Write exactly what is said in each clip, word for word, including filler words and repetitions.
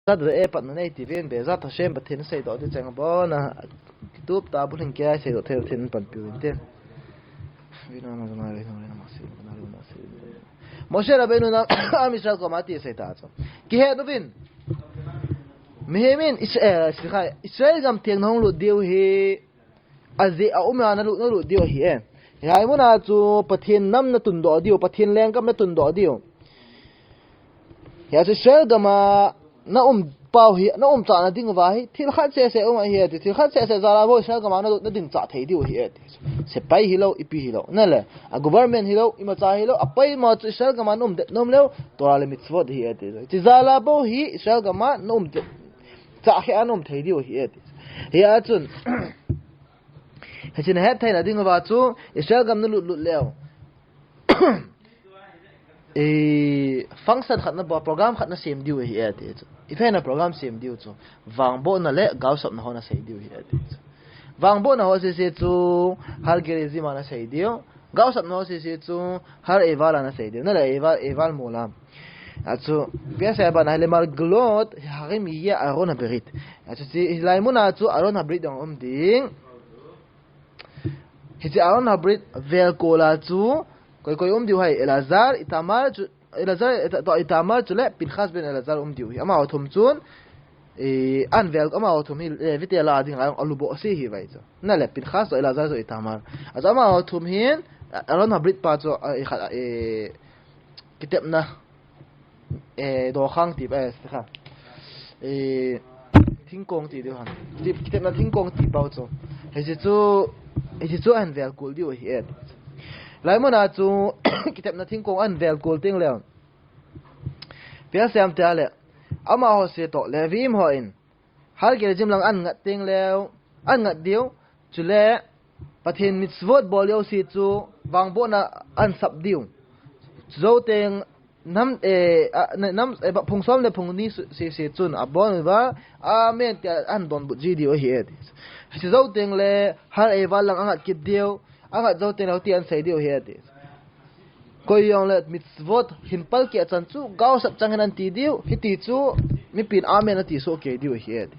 Zat re e pat na nei ti ven be, zat Hashem Pathen seidoh ti cheng abon a, kitup ta bulhing kia seidoh thei Pathen panpiu inte. Moshe Rabbeinu in Am Israel koma ti asei ta chu. Kihet uvin. Mihem in Is-, eh, Israel, Israel gam theng na hung lut diu hi. Ajeh a um a na lut, na lut diu ahi e. Hiche mun a chu Pathen nam na tundoh diu, Pathen lenggam na tundoh diu. Hiche a chu Israel gam a na um pau hi, na um chah na ding uva hi, thil khat seh seh um ahi e ti, thil khat seh seh jal a bou Israel gam a na lut, na ding chah thei diu ahi e ti. Sepai hilou, ipi hilou. Nale, a government hilou, imacha hilou, apoimo chu Israel gam a na um det nom leu, Torah le mitzvot ahi e ti. Ti jal a bou hi, Israel gam a na um det, chah khe a na um thei diu ahi e ti. Hiche a chun, Hiche na het theina ding uva chu Israel gam na lut lut leu. E, function khat na bol, program khat na sem diu ahi e ti chu. Ipi ham na program sem diu chu. Vangbohna le gaosapna ho na sei diu ahi e ti chu. Vangbohna ho sese chu Har Gerizim a na sei diu. Gaosapna ho sese chu Har Eival a na sei diu. Nale Eival, Eival mol a. Achu, Pi Yosef in ahile Margulot Harim Yeh Aron Habrit. Achu, hilai mun a chu Aron Habrit dong um ding. Hiche Aron Habrit velkol a chu, koi koi um diu ham, Elazar, Itamar chu, Elazar, Ita-, to Itamar chu le Pinchas ben Elazar um diu ahi. Amaho thum chun, e, an vel, amaho thum hi, e, Levite lah a ding a, aluboh se ahi vai chu. Nale, Pinchas to Elazar to Itamar. Achu amaho thum hin, Aron Habrit pa chu, a, e, khat, e, kitepna, e, dokhang ti, e, kha. E, thingkong ti diu ham. Ti, kitepna thingkong ti pau chu. Hiche chu, hiche chu ahin velkol diu ahi e. Hilai mun a chu, kitepna thingkong ahin velkol teng leu. Pi Yosef in ahile. Amaho sese toh, Levim hon. Har Gerizim lang ahin ngat teng leu, ahin ngat diu, chule Pathen mitzvot bol jouse chu vangbohna ahin sap diu. Chujou teng nam, eh, a, na-, nam, eh, ba, phung som le phung ni su-, sese chun abon uva, amen tia ahin donbut ji diu ahi e ti. Chujou teng le Har Eival lang angat kit diu, angat jou teng le hiti ahin sei diu ahi e ti. Koi jong le mitzvot hin palkeh chan chu gaosap chang hen ahin ti diu, hiti chu mipin amen ati soh kei diu ahi e ti.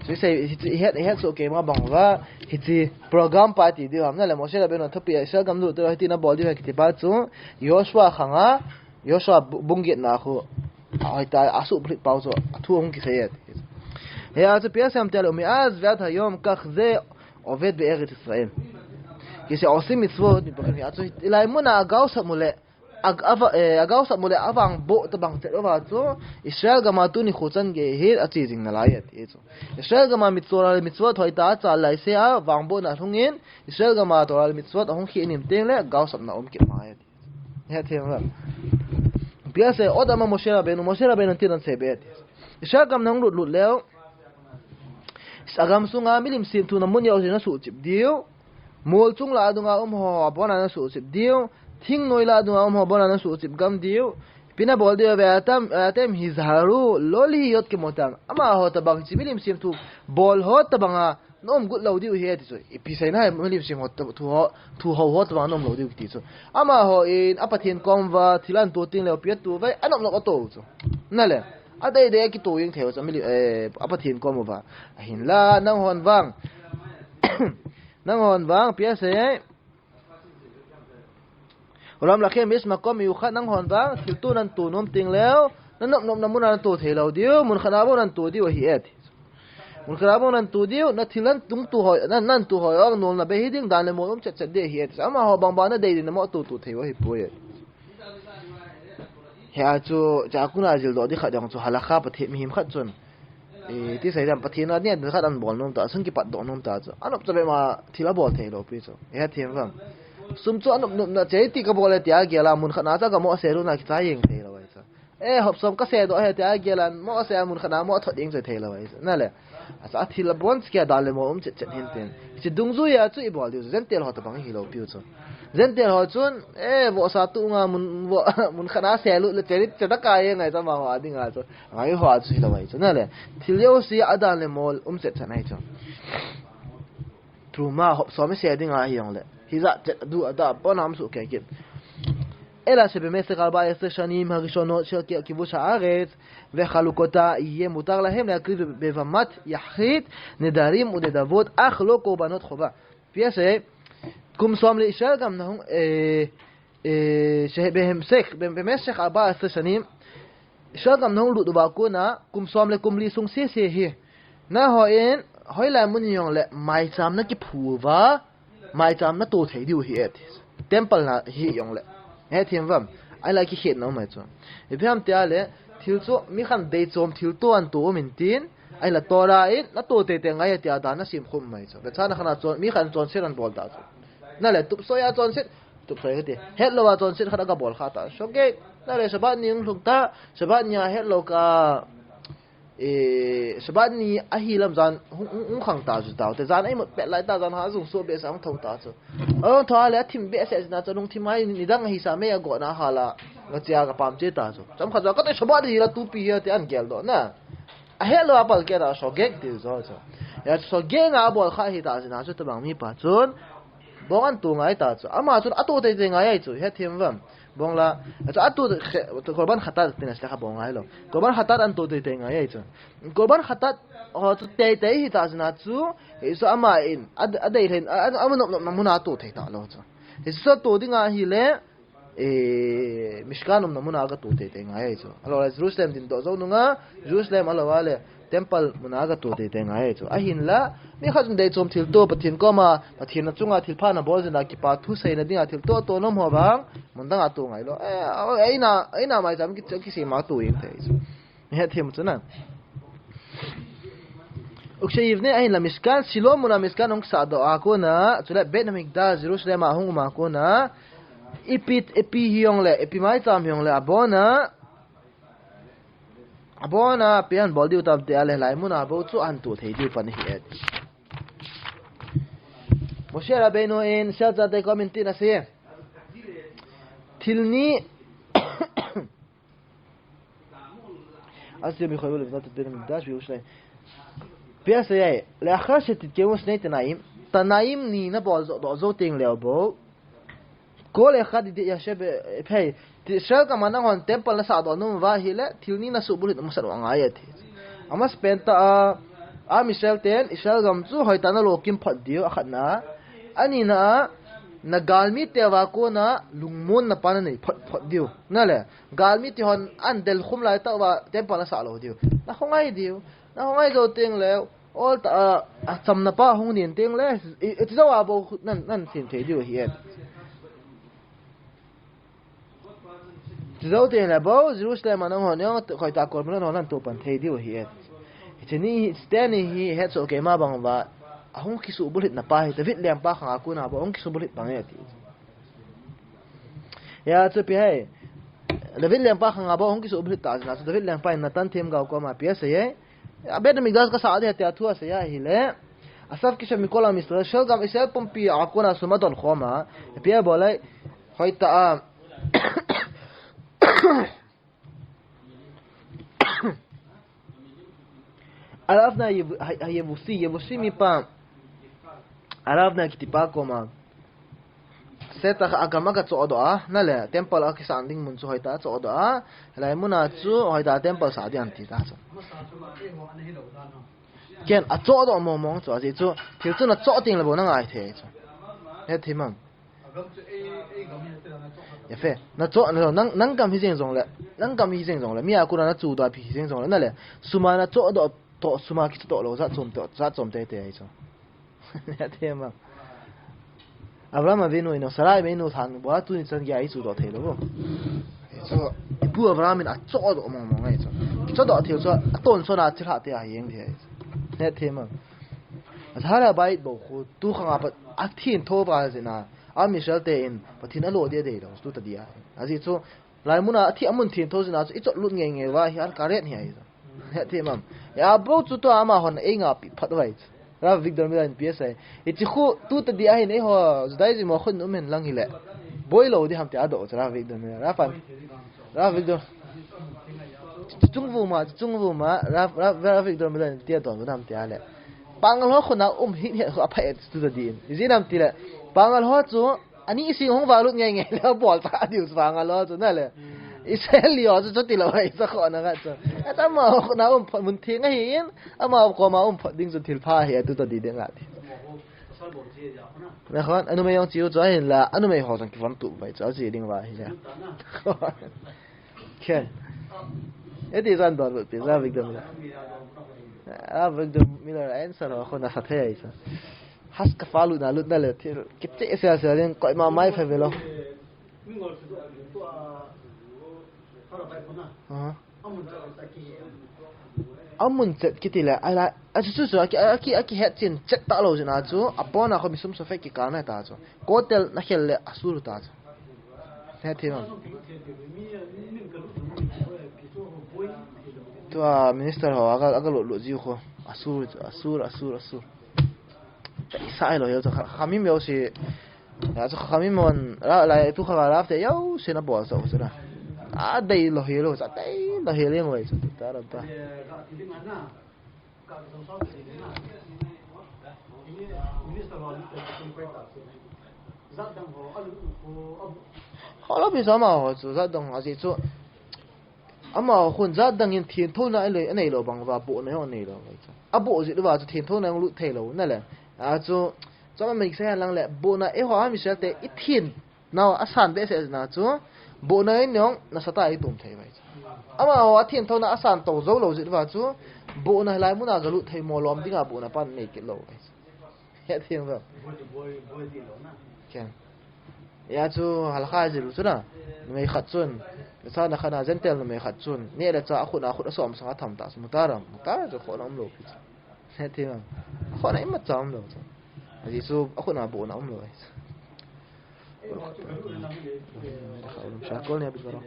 Chu isei, hiche, ihet, ihet soh kei ma bang uva, hiche program pa ti diu ham nale Moshe Rabbeinu thupeh a Israel gam lut diu hiti na bol diu ahi kiti pa chu, Yoshua khang a, Yoshua bu-, bung get na khu, a, hoitah a asuhbulhit pau chu, athu hung kisei e ti. Hiche a chu Pi Yosef in ahile, Me'az ve'ad hayom kach ze oved be'eretz Israel. Kisei osim mitzvot mi pakim hi a chu, hilai mun a gaosap mu le, A, a, eh, agaosap mu le avangboh tabang chet uva chu Israel gam a tuni kho chan gei hin ache jing nalai e ti chu. Israel gam a mit Torah le mitzvot hoitah a achal lai se a vangbohna lhung in Israel gam a Torah le mitzvot ahung khehnem teng le gaosapna um kit mai e ti. Hethem uvam. Pi Yosef, Od Amar Moshe Rabbeinu, Moshe Rabbeinu in tin ahin sei be e ti. Israel gam na hung lut lut leu. Agam sunga milim semthu na mun jouse na suhchip diu. Mol chung lah a dunga um ho abon a na suhchip diu. Thingnoi lah a dunga um ho abon a na suhchip gam diu. Ipi na bol diu ve atam, atam hizharu lo lihiyot kemotam. Amaho tabang hiche milim semthu bol ho tabang a na um got lou diu ahi e ti chu. Ipi seina ham milim sem ho ta-, thu ho, thu ho ho tabang a na um lou diu kiti chu. Amaho in a Pathen kom uva thil ahin to teng leu pi atu vai, anop nop ato u chu. Nale. Adei dei a kito jeng thei u chu, mili-, eh, a Pathen kom uva. Ahinla, nanghon vang. Nanghon vang, Pi Yosef. Olam lachem yesh makom miyuchad, nanghon vang, thilto nahin to nom teng leu. Nanop nopna mun a nato thei lou diu, mun khat a bou nahin to diu ahi e ti. Mun khat a bou nahin to diu, na thil nahin to ho, na, nahin to ho, ong nolna bei hi ding, dan le mol um chet chet ding ahi e ti. Amaho bang bang na dei ding na mo to to thei u ahi poi e. Hia chu, cha kuna jil doh di khat jong chu halakha Pathen mihem khat chun. E, ti sei dam Pathen a ni a khat ahin bol nom ta, asun kipat doh nom ta chu. Anop cha be ma thil abol thei lou pi chu. Hethem uvam. Sum chu anop nop na che ti ka bol e tia gel a mun khat na cha ka mo se ru na kicha jeng thei lou ai chu. E, hop som ka se doh e tia gel a mo se a mun khat na mo thot jeng chu thei lou ai chu. Nale. Acha thil abon chu kia dan le mol um chet chet hin tin. Hiche dungjui a chu i bol diu chu. Gentile ho tabang hi lou piu chu. Gentile ho chun, e, vohsa tu nga mun, vo, mun khat na se lut le cherit chada ka ye ngai ta ma ho a ding a chu. Ngai ho a chu hi lou ai chu. Nale. Thil jouse a dan le mol um chet chet nai chu. Truma hop som i se ding ahi jong le. Hijat chet du a da pon ham su ke kit. אלא שבמשך ארבע עשרה שנים הראשונות של כיבוש הארץ וחלוקותה יהיה מותר להם להקריב בבמת יחית נדרים ונדבות אך לא קורבנות חובה. Pi asei, kum som le Israel gam na hung, eh, eh, שבהמשך, במשך ארבע עשרה שנים, Israel gam na hung lut uva kona, kum som le kum li sung sese hi. Nangho in, hoilai mun hijongle, maicham na kiphu uva, maicham na to thei diu ahi e ti. Temple na hijongle. Hethem uvam. Ahinla kikhetna um ahi chu. Ipi ham tia le, thil chu, mi khan deichom thilto ahin to um in tin, ahinla Torah in, na to teitei ngai e tia dan asem khum ahi chu. Vechana khan a chon, mi khan chonset ahin bol ta chu. Nale, tupsoi a chonset, tupsoi kati. Hetlou a chonset khat aga bol kha ta. Shogeg, nale, Shabbat ni hung lhung ta, Shabbat ni a hetlou ka, eh, Shabbat ni ahi lam jan hung, hung, hung khang ta chu tao. Te jan a imut pet lai ta jan ha jung so behseh a hung thou ta chu. Ahung thou a le athim behseh jeh a chu lungthim a nidang ahisa mei a gona hala. Nga chia ka pam che ta chu. Chomkhat jong kati Shabbat hi la tupi hi ati ahin geldoh na. Ahetlou a palkeh ta shogeg ti jo chu. Hia shogeg a abol kha ahi ta jeh a chu tobang mipa chun. Bong ahin to ngai ta chu. Ama chun ato teitei ngai ahi chu. Hethem uvam. Bong la, achu ato, korban khatat tina sila kha bong ngai lou. Korban khatat ahin to teitei ngai ahi chu. Korban khatat ho chu teitei ahi ta jeh a chu, hichu ama in, a, adei lhen, a, a, amanop nop na mun a to thei ta lou chu. Hichu to ding ahile, eh, Mishkan umna mun a aga to teitei ngai ahi chu. Alou le Jerusalem dingdoh jou nunga, Jerusalem alou a le, temple mun a aga to teitei ngai ahi chu. Ahinla, mi khat chun deichom thilto, Pathen koma, Pathen a chunga thilpha na bol jeh a kipa thu seina dinga thilto, to nom ho vang, mun dang a to ngai lou. Eh, eina, eina maicham ki, kisem a to jeng thei chu. Hethem chu na. Ukshayiv ne ahinla Mishkan, Shiloh mun a Mishkan hung sahdoh a kona, chule Beit Hamikdash, Jerusalem a hung um a kona, ipi, ipi hijongle, ipi maicham hijongle, abona, abona, ipi ahin bol diu tam tia le, hilai mun a bou chu ahin to thei diu pan ahi e. Moshe Rabbeinu in, Israel chate koma itin asei. Thil ni, אשר מחויבו לבנות את בית המקדש בירושלים. Pi asei, לאחר שתתקיימו שני תנאים, תנאים ni na bol jo, do jo teng leu bou. כל אחד ישב, eh, phei, ti Israel gam a nanghon temple na sahdoh nom uva ahile, thil ni na subulhit masat u angai e ti. Amasapen tah a, Am Israel ten, Israel gam chu hoitah a na lokim phot diu, akhatna. Anina a, na galmi te uva kona, lungmonna pa na nei phot phot diu. Nale, Galmi te hon ahin del khum lai tah uva, temple na sah lou diu. Na khongai diu. Na khongai jou teng le, ol tah a, achamna pa hung nin teng le, i, i, ti jou a bou nan, nan sem thei diu ahi e. Ti jou teng le bou, Jerusalem a nanghon jong, hoitah a korban hon nan to pan thei diu ahi e. Hiche ni, hiche ni hi, het soh keima bang uva, ahung kisubulhit na pa hi, David lengpa khang a kona bou, ahung kisubulhit bang e ti. Hia chu ipi ham. David lengpa khang a bou hung kisubulhit ta jeh a chu David lengpa in Natan themgao koma ipi asei e. Beit Hamikdash kasah ding ahi tia thu asei ahile. אסף כי שב מכל עם ישראל, Israel gam Israel pumpi a kona sum adon khom a. Ipi abol e. Hoitah a. Arav na Yevu-, ha-, ha Yevusi, Yevusi mipa. Arav na kiti pa koma. Setah a gam a kachohdoh a, nale, temple a kisah ding mun chu hoitah a chohdoh a, hilai mun a chu hoitah a temple sah ding ahi ti ta chu. Ken, achohdoh mong mong chu, ajeh chu, thil chu nachoh teng le bou na ngai thei chu. Hethem am. Yafe. Nachoh, na, nang, nang gam hi jeng jongle. Nang gam hi jeng jongle. Mi a kona nachudoh pi hi jeng jongle. Nale. Sum a nachohdoh toh, sum a kichohdoh lou. Jat chom toh, jat chom teitei ahi chu. Hethem am. Abraham Avinu in, Sarai menu than, bou a tuni chan gei a ichudoh thei lou. Chu, ipu Abraham in achohdoh mong mong ahi chu. Kichohdoh thei chu, atonchon a chilhah te ahi jeng thei ahi chu. Hethem am. Har Habayit bou khu, tu khang a pat, athintho pa jeh a. Am Israel te in, Pathen alo dia dei lou, tu ta dia. Ajeh chu, lai mun a, athi amun thintho jeh a chu, ichot lut ngei ngei uva, hi al karet hi ahi chu. Hethem am. Hia bou chu tua amahon, ei ngapi phat uva ahi chu. Rav Avigdor Miller in ipi asei. Hiche khu, tu ta dia ahin, eiho, Judaism ho khun um hen lang hile. Boi lou ding ham tia adoh chu, Rav Avigdor Miller. Rav an. Rav Avigdor. Chung vuma, chung vuma, Rav, Rav, Rav Avigdor Miller in tia don vun ham tia le. Pangal ho khun a um hih hih khu apha et tu ta din. Ijeh inem itile. Pangal ho chu, Ani sing hung valut ngei ngei le bol ta diu vang a lo chu na le. Israel lio chu chuti lo ai sa kho na ka chu. Ata ma na um phot mun theng ahi in, ama ko ma um phot ding chu thil pha hi atu to di ding a ti. Na khon, anu mei yong chiu chu ahin la, anu mei ho chang ki von tu bai chu a chi ding va hi ya. Ken. Eti zan don pi za Victor Miller. A Victor Miller answer ho khon a sa thei ai sa. Has ka fa lut na lut na le thil. Kiche se se len koi ma mai fe velo. Aha. Amun chet kiti le, ai la, a chu chu chu, aki, aki, aki het chin chet ta lo jin a chu, a pon a kho mi sum so fe ki ka na ta chu. Kotel na khel le a sur ta chu. He thi mam. Tua minister ho, aga, aga lo lo jiu kho. A sur, a sur, a sur, a sur. Sai lo yo chu, kha, kha mi meu si, Ya chu kha mi mon, la, la, tu kha la te, yo, se na bol so, se na. A dei lo hi lo, sa dei lo hi leng wai, sa ta ra ta. Ho lo bi sa ma ho chu, za dong a ji chu. Ama khun za dang in thian tho na le, a nei lo bang va, bo na ho nei lo wai chu. A bo ji va chu thian tho na lu thei lo, na le. A chu, Chama mi se lang le, bo na e ho a mi se te i thin. Nau a san be se na chu, bo na in yong na sa ta i tum thei vai chu. Ama ho a thin tho na a san to zo lo jit va chu, bo na lai mu na ga lu thei mo lom ding a bo na pan nei kit lo vai chu. He thin va. Ken. Ya chu hal kha ji lu chu na. Numei khat chun. Sa na kha na Gentile numei khat chun. Ne le cha a khut a khut a som sang a tham ta chu mu ta ram. Mu ta chu kho na um lo pi chu. He thei vang. Khona ima cham lo chu. A Jesu a khona bo na um lo ai. Kha um sa kol ne bi ro.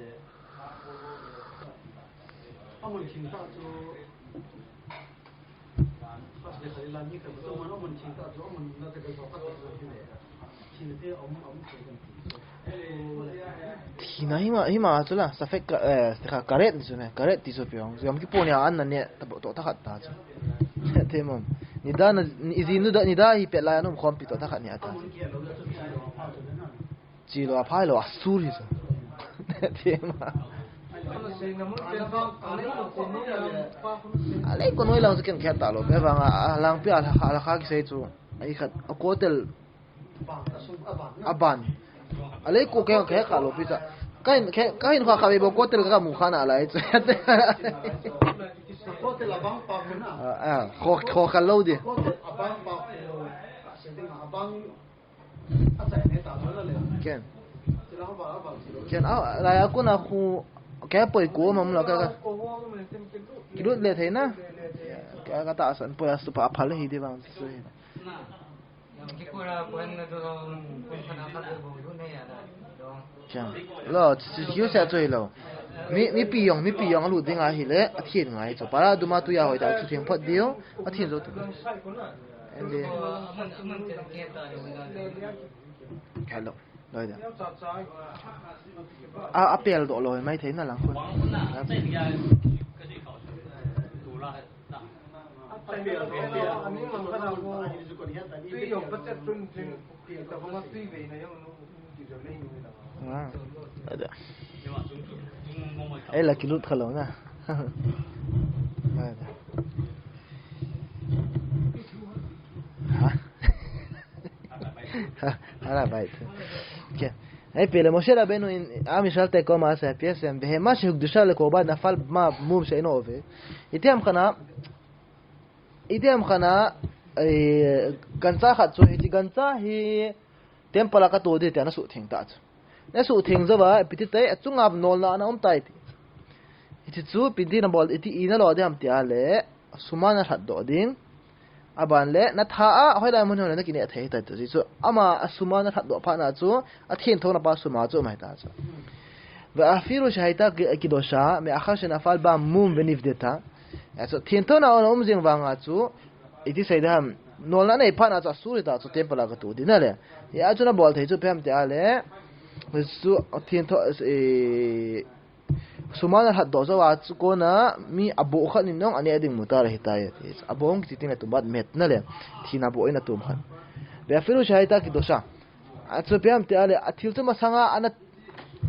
Thina hima, hima chu la, safek ka, eh, safek karet ni chu ne, karet ti chu pi hong. Yom Kippur ni a an na ne, ta bo to ta khat ta chu. Te mom. Ni da na, ni zi nu da, ni da hi pet lai an um khom pi to ta khat ni a ta chu. Chi lo a phai lo a sur hi chu. Te ma. A lei ko noi lang chu ken khet ta lo, pe vang a, a lang pi a la kha, la kha ki sei chu. Ai khat, a kotel A ban. A lei ko ke ke ka lo pi cha. Ka hin, ke, ka hin kha kha be bo kotel ka mu kha na lai. Kotel a bang pa ko na. A, a, kho, kho ka lo di. Kotel a bang pa ko. Ka se ding a bang. A chai ne ta lo le. Ken. Ti la ba ba ti lo. Ken, a, la ya ko na khu, ke poi ko ma mu la ka, ka. Ko wo me tem ke lo. Ki lut le thei na. Ka, ka ta san poi a su pa phal hi di bang ti su hi na. Chang. Lo, chu, chu, chu, chu, chu, lo. Mi, mipi jong, mipi jong alut ding ahi le, a thian ngai chu. Para duma tu ya hoi ta, chu thian phot diu, a thian zo tu. Ende. Hello. Loi da. A, a pel doh lo, mai thei na lang khun. Ah, ada. Ei la kilut kha lo na. Ada. Ha? Hala bai. Okay. Ei pele Moshe Rabbeinu in Am Yisrael te koma asa, P S M, Behema shehukdusha lekova nafal bama mum she'eino ove. Iti ham khana, iti ham khana, eh, gancha khat chu, hiche gancha hi temple a kato ding tia ana suhtheng ta chu. Ana suhtheng jouva, ipi ti tai, achunga nolna ana um tai ti. Hiche chu, ipi ti nabol, iti ina lo ding ham tia le, sum a nalhat doh ding. Aban le, natha a, hoilai mun hon le nakineh thei tai ti chu. Ama a sum a nalhat doh phat na chu, athenthona pa sum a chu um ahi ta chu. Ve'afilu she'hayta ki-, kidosha, me'achar she'nafal ba mum ve'nivdeta. Ya chu, thenthona a um jing vanga chu, iti sei ding ham, nolna nei phat na chu asur ahi ta chu, temple a kato ding na le. Ya chu nabol thei chu ipi ham tia le, chu thentho, eh, Sum a nalhat doh jouva chu kona mi aboh khat in jong aneh ding mutar ahitai ati. Aboh kiti teng le tumat met na le. Thina boh in atum khat. Ve'afilu she'hayta kidosha. A chu ipi ham tia le, a thil chu masanga ana,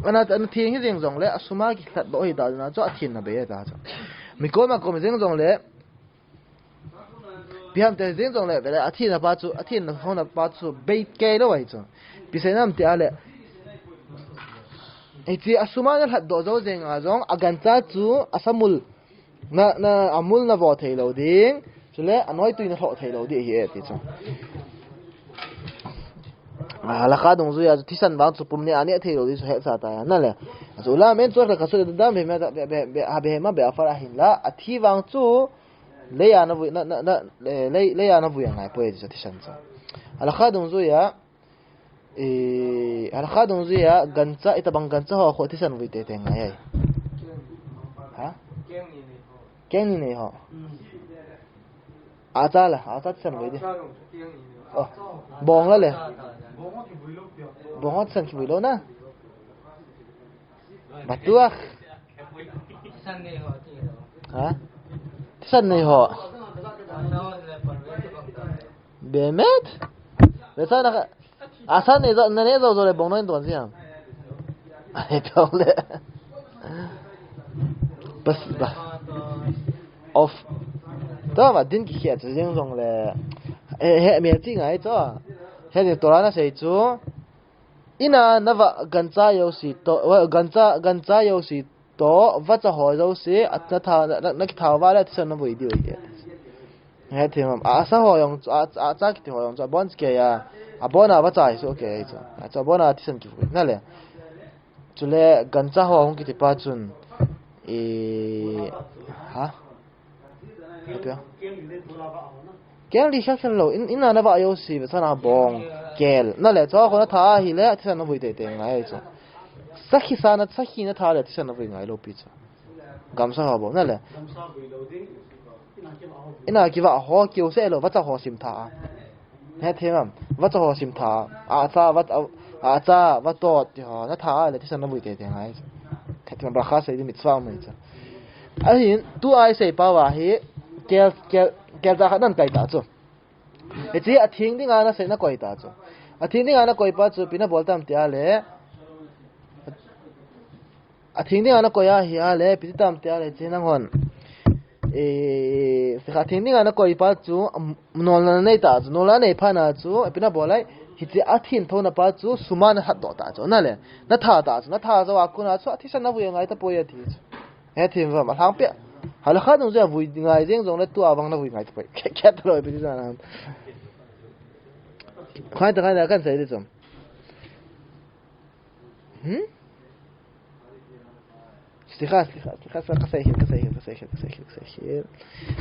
ana, ana theng hi jeng jongle, a suma kilhat doh hi ta na chu a thenna bei ta chu. Mi koma kom jeng jongle, ipi ham tia jeng jongle, vele a thenna pa chu, a thenna hona pa chu bei kei lou ahi chu. Ipi seina ham tia le, hiche a suma na lhat doh jou jeng a jong, a gancha chu, a samul, na, na, a mul na vo thei lou ding, chule a noitui na lhoh thei lou ding ahi e ti chu. A, halakha dungjuia chu thisan vang chu pum ne a ne thei lou ding chu hetsa ta ya, na le. A chu la men chu halakha chu le dam be me da, be, be, be, a be ma be a far a hin la, a thi vang chu leiya na vui, na, na, na, le, lei, leiya na vui a ngai poi ti chu thisan chu. Halakha dungjuia, E, halakha dungjuia, gancha, itobang gancha ho khu thisan vui tete ngai ai. Ha? Keng ni nei ho. Acha la, acha thisan vui di. Oh, bong la le. Bong ho thisan kivui lou na. Batuak. Ha? Thisan nei ho. Bemet? Besa na ka. Asan nei jo, na nei jo jo le bong no in don siam. Ai, to le. Bas, ba. Of. To ma din ki khia chu jeng jong le. Eh, he, mi chi ngai chu. He ni Torah na sei chu. Ina na va gancha jouse to, wa, gancha, gancha jouse to, vacha ho jouse, a, na tha, na, na, na kitha uva le, thisan na vui diu ahi. He thim am, a, asa ho jong, a, a, acha kiti ho jong, chu abon kei a, abon a vacha hi chu kei chu. A, chu abon a thisan kivui, na le. Chule, gancha ho hung kiti pa chun, e, ha? Keng li kha khel lou, in, ina na va jouse, vachana bong, kel. Na le, chu khu na tha ahile, thisan na vui tete ngai chu. Sakhi sa na, sakhi na tha le, thisan na vui ngai lou pi chu. Gamsa ho bou, na le. Ina kiva ho, kiu se lou, vacha ho sim tha a. He thim am, vacha ho sim tha. Acha, va, acha, vatot ti ho, na tha ahile, thisan na vui tete ngai chu. He thim am, bracha sei di mitzvah mai chu. Ahin, tua i sei pa uva hi, kel, kel, kel ja khat nan kai ta chu. Hiche a theng dinga na sei na koi ta chu. A theng dinga na koi pa chu, ipi na bol tam tia le. A theng dinga na koi ahi a le, ipi ti tam tia le, hiche nang hon. E, sikha theng dinga na koi pa chu, am, nolna nei ta chu, nolna nei phat na chu, ipi na bol ai, hiche a theng thona pa chu, suma na hat doh ta chu, na le. Na tha ta chu, na tha jou a kona chu, a thisan na vui ngai ta poi ati chu. He thim vam, a lhang pia. Halakha dungjuia vui ngai jeng jong le tua vang na vui ngai ta poi. Khe, khe ta loi pi ti jan ham. Khai ta khai ta kan sei di chom. Hmm? Slicha, slicha, slicha, slicha, kasei hin, kasei hin, kasei hin, kasei hin, kasei hin.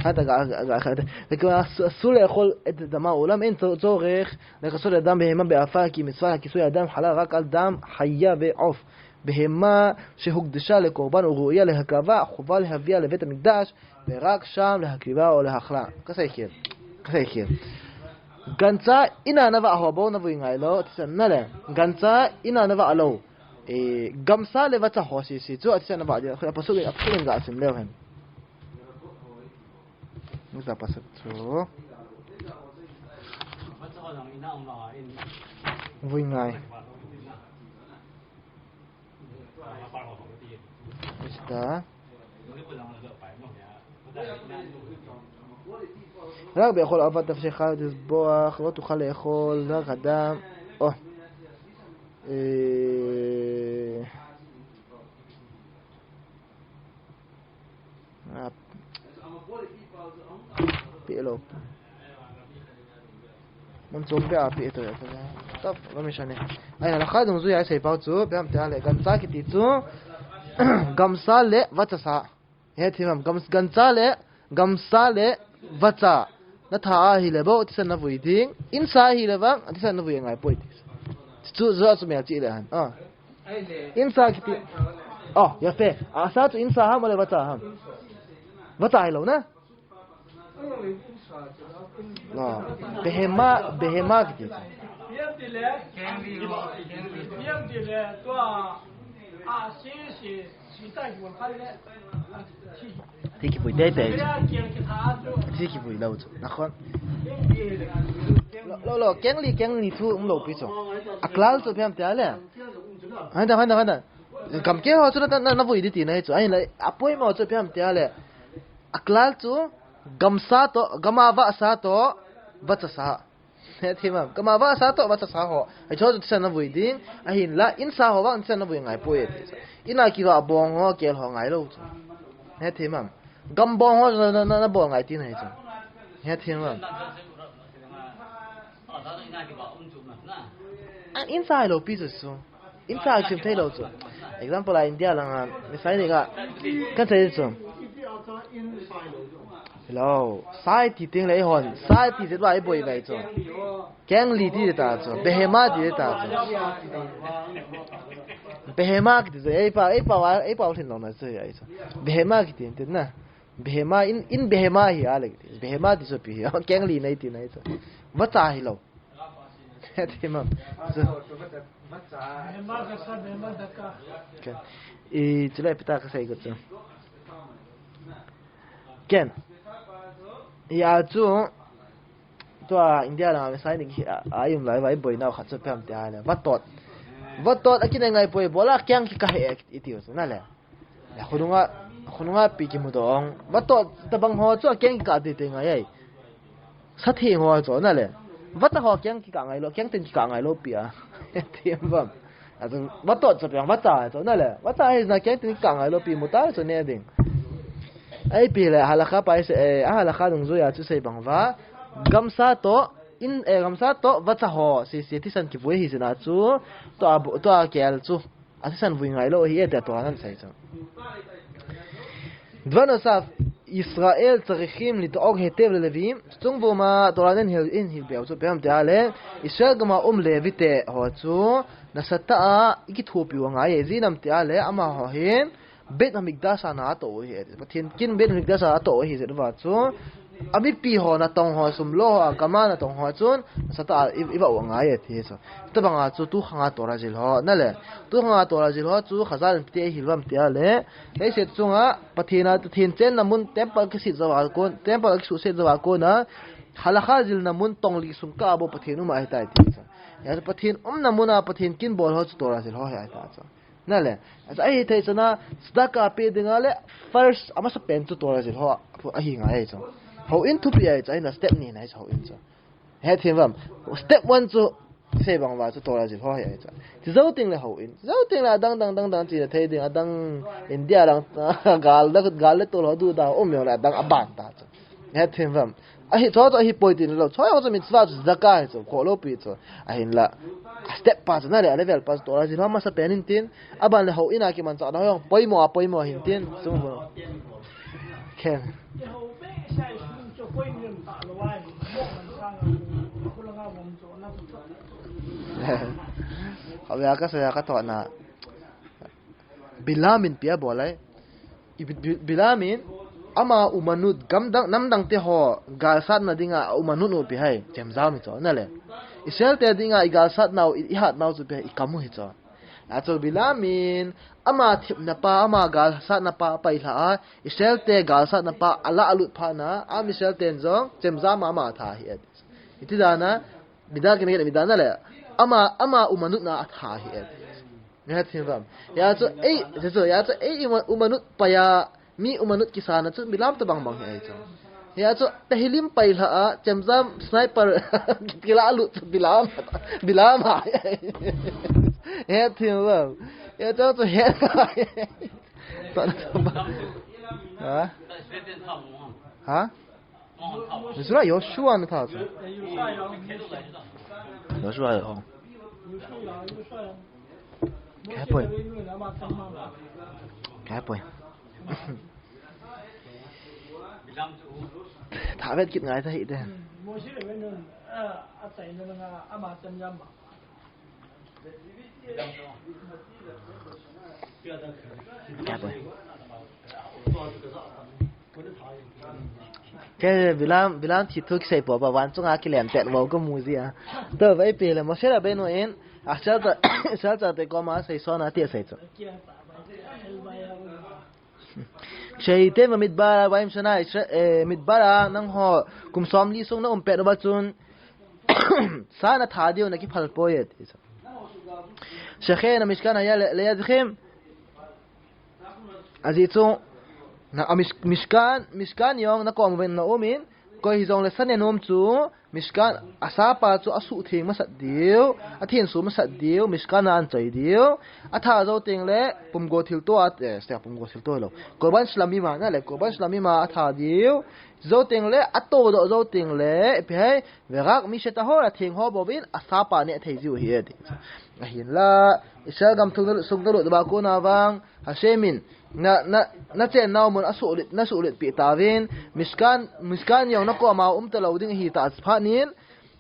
Hata ga, ga, ga, ga, ga, su, su le khol et dama ulam en to, to rech, le kasol le dam behema be'afa ki mitzvah ki su ya dam halal rak al dam haya ve'of. בהמה שהוקדשה לקורבן וראויה להקרבה, חובה להביאה לבית המקדש, ורק שם להקריבה או לאכלה. Kasei hin. Kasei hin. Gancha ina na va ho bou na vui ngai lou, thisan na le. Gancha ina na va lou. E, gamsa le vacha ho sisi chu, thisan na va dia. Khoi a pasuk in, a pasuk in ga sim leu hen. Ni sa pasuk chu. Vui ngai. Ista. רק באכול עוף תבשיל חי ותזבח, לא תוכל לאכול, רק הדם. או. אה, pi lo. Mun chom pe a pi to ya to ya. Tab, lo mi shane. Ai, halakha dungjuia i sei pau chu, ipi ham tia le, gancha kiti chu, gamsa le vacha sa. He thim am, gam, gancha le, gamsa le vacha. Na tha ahile bou, thisan na vui ding. Insa ahile vang, thisan na vui ngai poi ti. Chu, chu, chu mel chi le han. Ah. Insa kiti. Oh, yafe. Asa chu insa ham le vacha ham? Vacha hilou na? No. Behema, behema kiti. Thi kivui teitei. Thi kivui lou chu. Nakhon. Lo, lo, keng li, keng li thu umlou pi chu. A klal chu ipi ham tia le. Handa, handa, handa. Gamkel ho chu na, na, na vui ding tina hi chu. Ahinla, apoimo chu ipi ham tia le. A klal chu gamsa toh, gam a vahsa toh, vachasa. Hethem ham. Gam a vahsa toh, vachasa ho. Hicho chu thisan na vui ding. Ahinla, insa ho vang thisan na vui ngai poi e ti chu. In a kivah bong ho, kel ho ngailou chu. Hethem ham. Gam bong ho na, na, na, na bol ngai tina hi chu. Hethem ham. A, insa hilou pi chu chu. Insa kisim theilou chu. Example a India langa, misai ni ka, kan sei chu. Hello, sai ti teng le hon, sai ti zet va i boi vai chu. Keng li ti ta chu, behema ti ta chu. Behema ki ti chu, ei pa, ei pa, ei pa lhin lou na chu ai chu. Behema ki ti, ti na. Behema, in, in behema hi a le ki ti. Behema ti chu pi hi. Keng li nei ti nei chu. Vacha hilou. Hethem ham. So, Behema gasa, behema daka. Okay. I, chulai pita ka sei ko chu. Ken. Ya chu. Tua India langa misai ni ki a, a um lai vai boi nau khat chu ipi ham tia le. Vatot. Vatot a kinai ngai poi bola keng kikah e i ti u chu na le. Ya, khonunga, khonunga pi kimu dong. Vatot tabang ho chu a keng kikah teitei ngai ai. Satheng ho chu na le. Vata ho keng kikah ngailou, keng ten kikah ngailou pi a. Hethem ham. A chu vatot chu pi a, vacha chu na le. Vacha hi na keng ten kikah ngailou pi mu ta chu ne ding. Ai pi le halakha pai se, eh, a halakha dungjuia chu sei bang va. Gamsa toh, in, eh, gamsa toh, vacha ho, si, si, thisan kivui hi jeh a chu, tua, tua kel chu. A thisan vui ngailou hi e tia Torah in asei chu. דבר נוסף, ישראל צריכים לדאוג היטב ללוויים, chung vuma Torah in hil, in hil beu chu ipi ham tia le, Israel gam a um Levi te ho chu, nasatah a i kithopi u angai e, ijeh inem tia le, amaho hin, Beit Hamikdash a na atoh u ahi e. Pathen kin Beit Hamikdash a atoh u ahi jeh uva chu, a mipi ho natong ho, sum lo ho, a gam a natong ho chun, nasatah a i, i vah u angai e ti chu. Tabang a chu tu khang a Torah jil ho, na le. Tu khang a Torah jil ho chu, Chazal in ipi ti eihil uvem tia le. Leiset chunga, Pathen a, Pathen chenna mun temple kisuhset jou a kon, temple kisuhset jou a kon a, halakha jilna mun tong li sung kah a bou Pathen um ahitai ti chu. Ya chu Pathen umna mun a, Pathen kin bol ho chu Torah jil ho hi ahitai chu. Na le, a chu ahithei chun a, tzedakah pe dinga le, first, amasapen chu Torah jil ho, ahi ngai ahi chu. Houin thupi ahi chu, ahin a step ni na ahi chu houin chu. Hethem ham, step one chu, sei bang uva chu Torah jil ho ahi ahi chu. Chujou teng le houin, chujou teng le adang, dang, dang, dang, chi na thei ding, adang, India lang, gal le, gal le tol ho du da, um jong le adang aban ta chu. Hethem ham. Ahi, chu, chu ahi poi ti lou. Chu jong chu mitzvah chu tzedakah ahi chu, khoh lou pi chu. Ahinla. A step pa chu na le, a level pa chu Torah jil ho amasapen in tin. Aban le houin a kimanchah na ho jong poimo a, poimo ahin tin. Chu mo. Ken. Houin a ka sa ya ka to na. Bilam in ipi abol ai. I Bi-, Bi-, Bilam in ama umanut gamdang, namdang te ho galsatna dinga umanut u ipi ham, chemjam hi chu, na le. Israel te dinga i galsatnau, i, i hatnau chu ipi ham, i kam u hi chu. A chu Bilam in ama thepna pa, ama galsatna pa apailha a, Israel te galsatna pa ala alut phat na, a Israel ten jong chemjam a ama atha ahi e. Iti dan a, midang kime khat midang na le, ama, ama umanut na atha ahi e. Hethem ham. Ya chu, ei, chu, chu, ya chu, ei, uma-, umanut paiya, mi umanut kisana chu, Bilam tabang bang hi ahi chu. Ya chu, Tehillim pailha a, chemjam sniper, kila lut chu, Bilam, Bilam ahi. Hethem ham. Ya chu, chu, he. Ha? Ha? Joshua, Joshua na tha chu. Joshua ho. Kei poi. Kei poi. Tha vet kit ngai ta hi te. Kei poi. Kei Bilam, Bilam thi thu kisei po pa van chunga kilem tet vo ka mu ji a. To vai pe le Moshe Rabbeinu in, a sel ta, sel ta te koma sei sona ti sei chu. Shehayim bamidbar arba'im shana, Isra-, eh, midbar a nangho kum somli sung na um pet uva chun, Sa natha diu nakiphal poi e ti chu. Shekhen Mishkan haya le, leyadchim. Ajeh chu, na, a Mish-, Mishkan, Mishkan jong nakom uvin naumin, koi hijongle sa nenom chu, Mishkan, asapa chu asuhtheng masat diu, athenso masat diu, Mishkan a anchoi diu, atha jou tengle, pumgo thilto a, eh, sia pumgo thilto lou. Korban shlamim a, nale, korban shlamim a atha diu, jou tengle, atodoh jou tengle, ipi ham, Verak mi shetahor, atheng ho bouvin, asapa neh thei jiu ahi e ti. Ahinla, Israel gam sung nalut, sung nalut uva kona vang, Hashem in, na, na, nachennau mun asuhlet, nasuhletpi tauvin, Mishkan, Mishkan jong nakoma um talou ding ahitah phat in,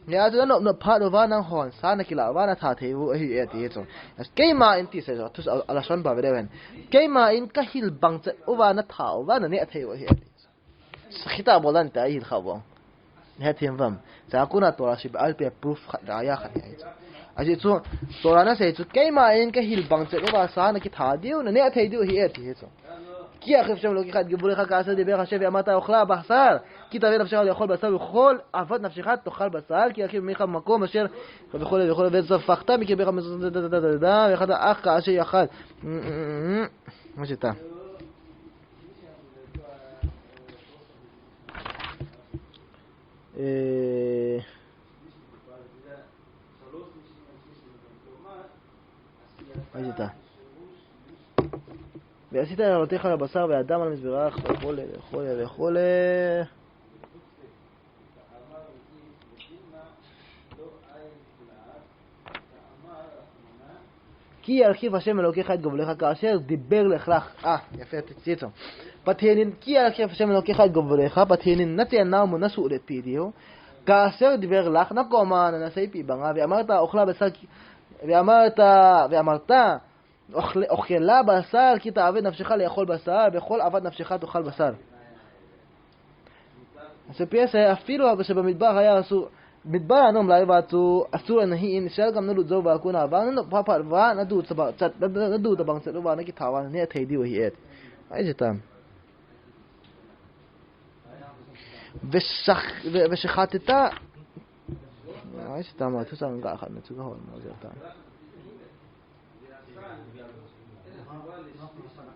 hia chu nanop nop phat uva nanghon sa nakilah uva natha thei u ahi e ti chu. Keima in ti se chu, thu a, a lashon pa ve leu hen. Keima in kahil bang chet uva natha uva naneh thei u ahi e ti. Khita bol dan ta ahil kha bang. Hethem uvem. Chua kona Torah Sheba'al Peh proof khat, raya khat ahi chu. Ajeh chu, Torah in asei chu, keima in kahil bang chet uva sa nakitha diu, naneh thei diu ahi e ti hi chu. Ki yarchiv Hashem Elokecha et gevurcha ka'asher diber Hashem ve'amart ochel basar, ki ta'aved nafshecha le'ochel basar, vechol avod nafshecha tochel basar, ki yarchiv mecha makom asher, vechol vechol, vezafachta mikirbecha, vechol ach ka'asher yachal. מה זה אתה? אה, מה זה אתה? ועשית להעלותך לבשר והדם על המזבח, וכו' וכו' וכו'. כי ירחיב השם אלוקיך את גבולך כאשר דיבר לך. אה, יפה, תקציר. Pathen in, כי ירחיב השם אלוקיך את גבולך, Pathen in nachennau mun nasuhletpi diu. כאשר דיבר לך, nakoma ana seipeh banga, ואמרת אוכלה בשר, ואמרת, ואמרת, אוכלה בשר, כי תעבד נפשך לאכול בשר, וכל עבד נפשך תאכל בשר. Asher pi ase, אפילו שבמדבר היה אסור, מדבר a naum lai uva chu asur ana hi in, Israel gam nalut jou uva kona vang, nanop phat phat uva, nadu tabang chet, nadu tabang chet uva nakitha uva naneh thei diu ahi e. Ai je tam. Veshach-, ve-, veshachatet. Ai je tam, thu sang ga khat na chu kahon mo je tam.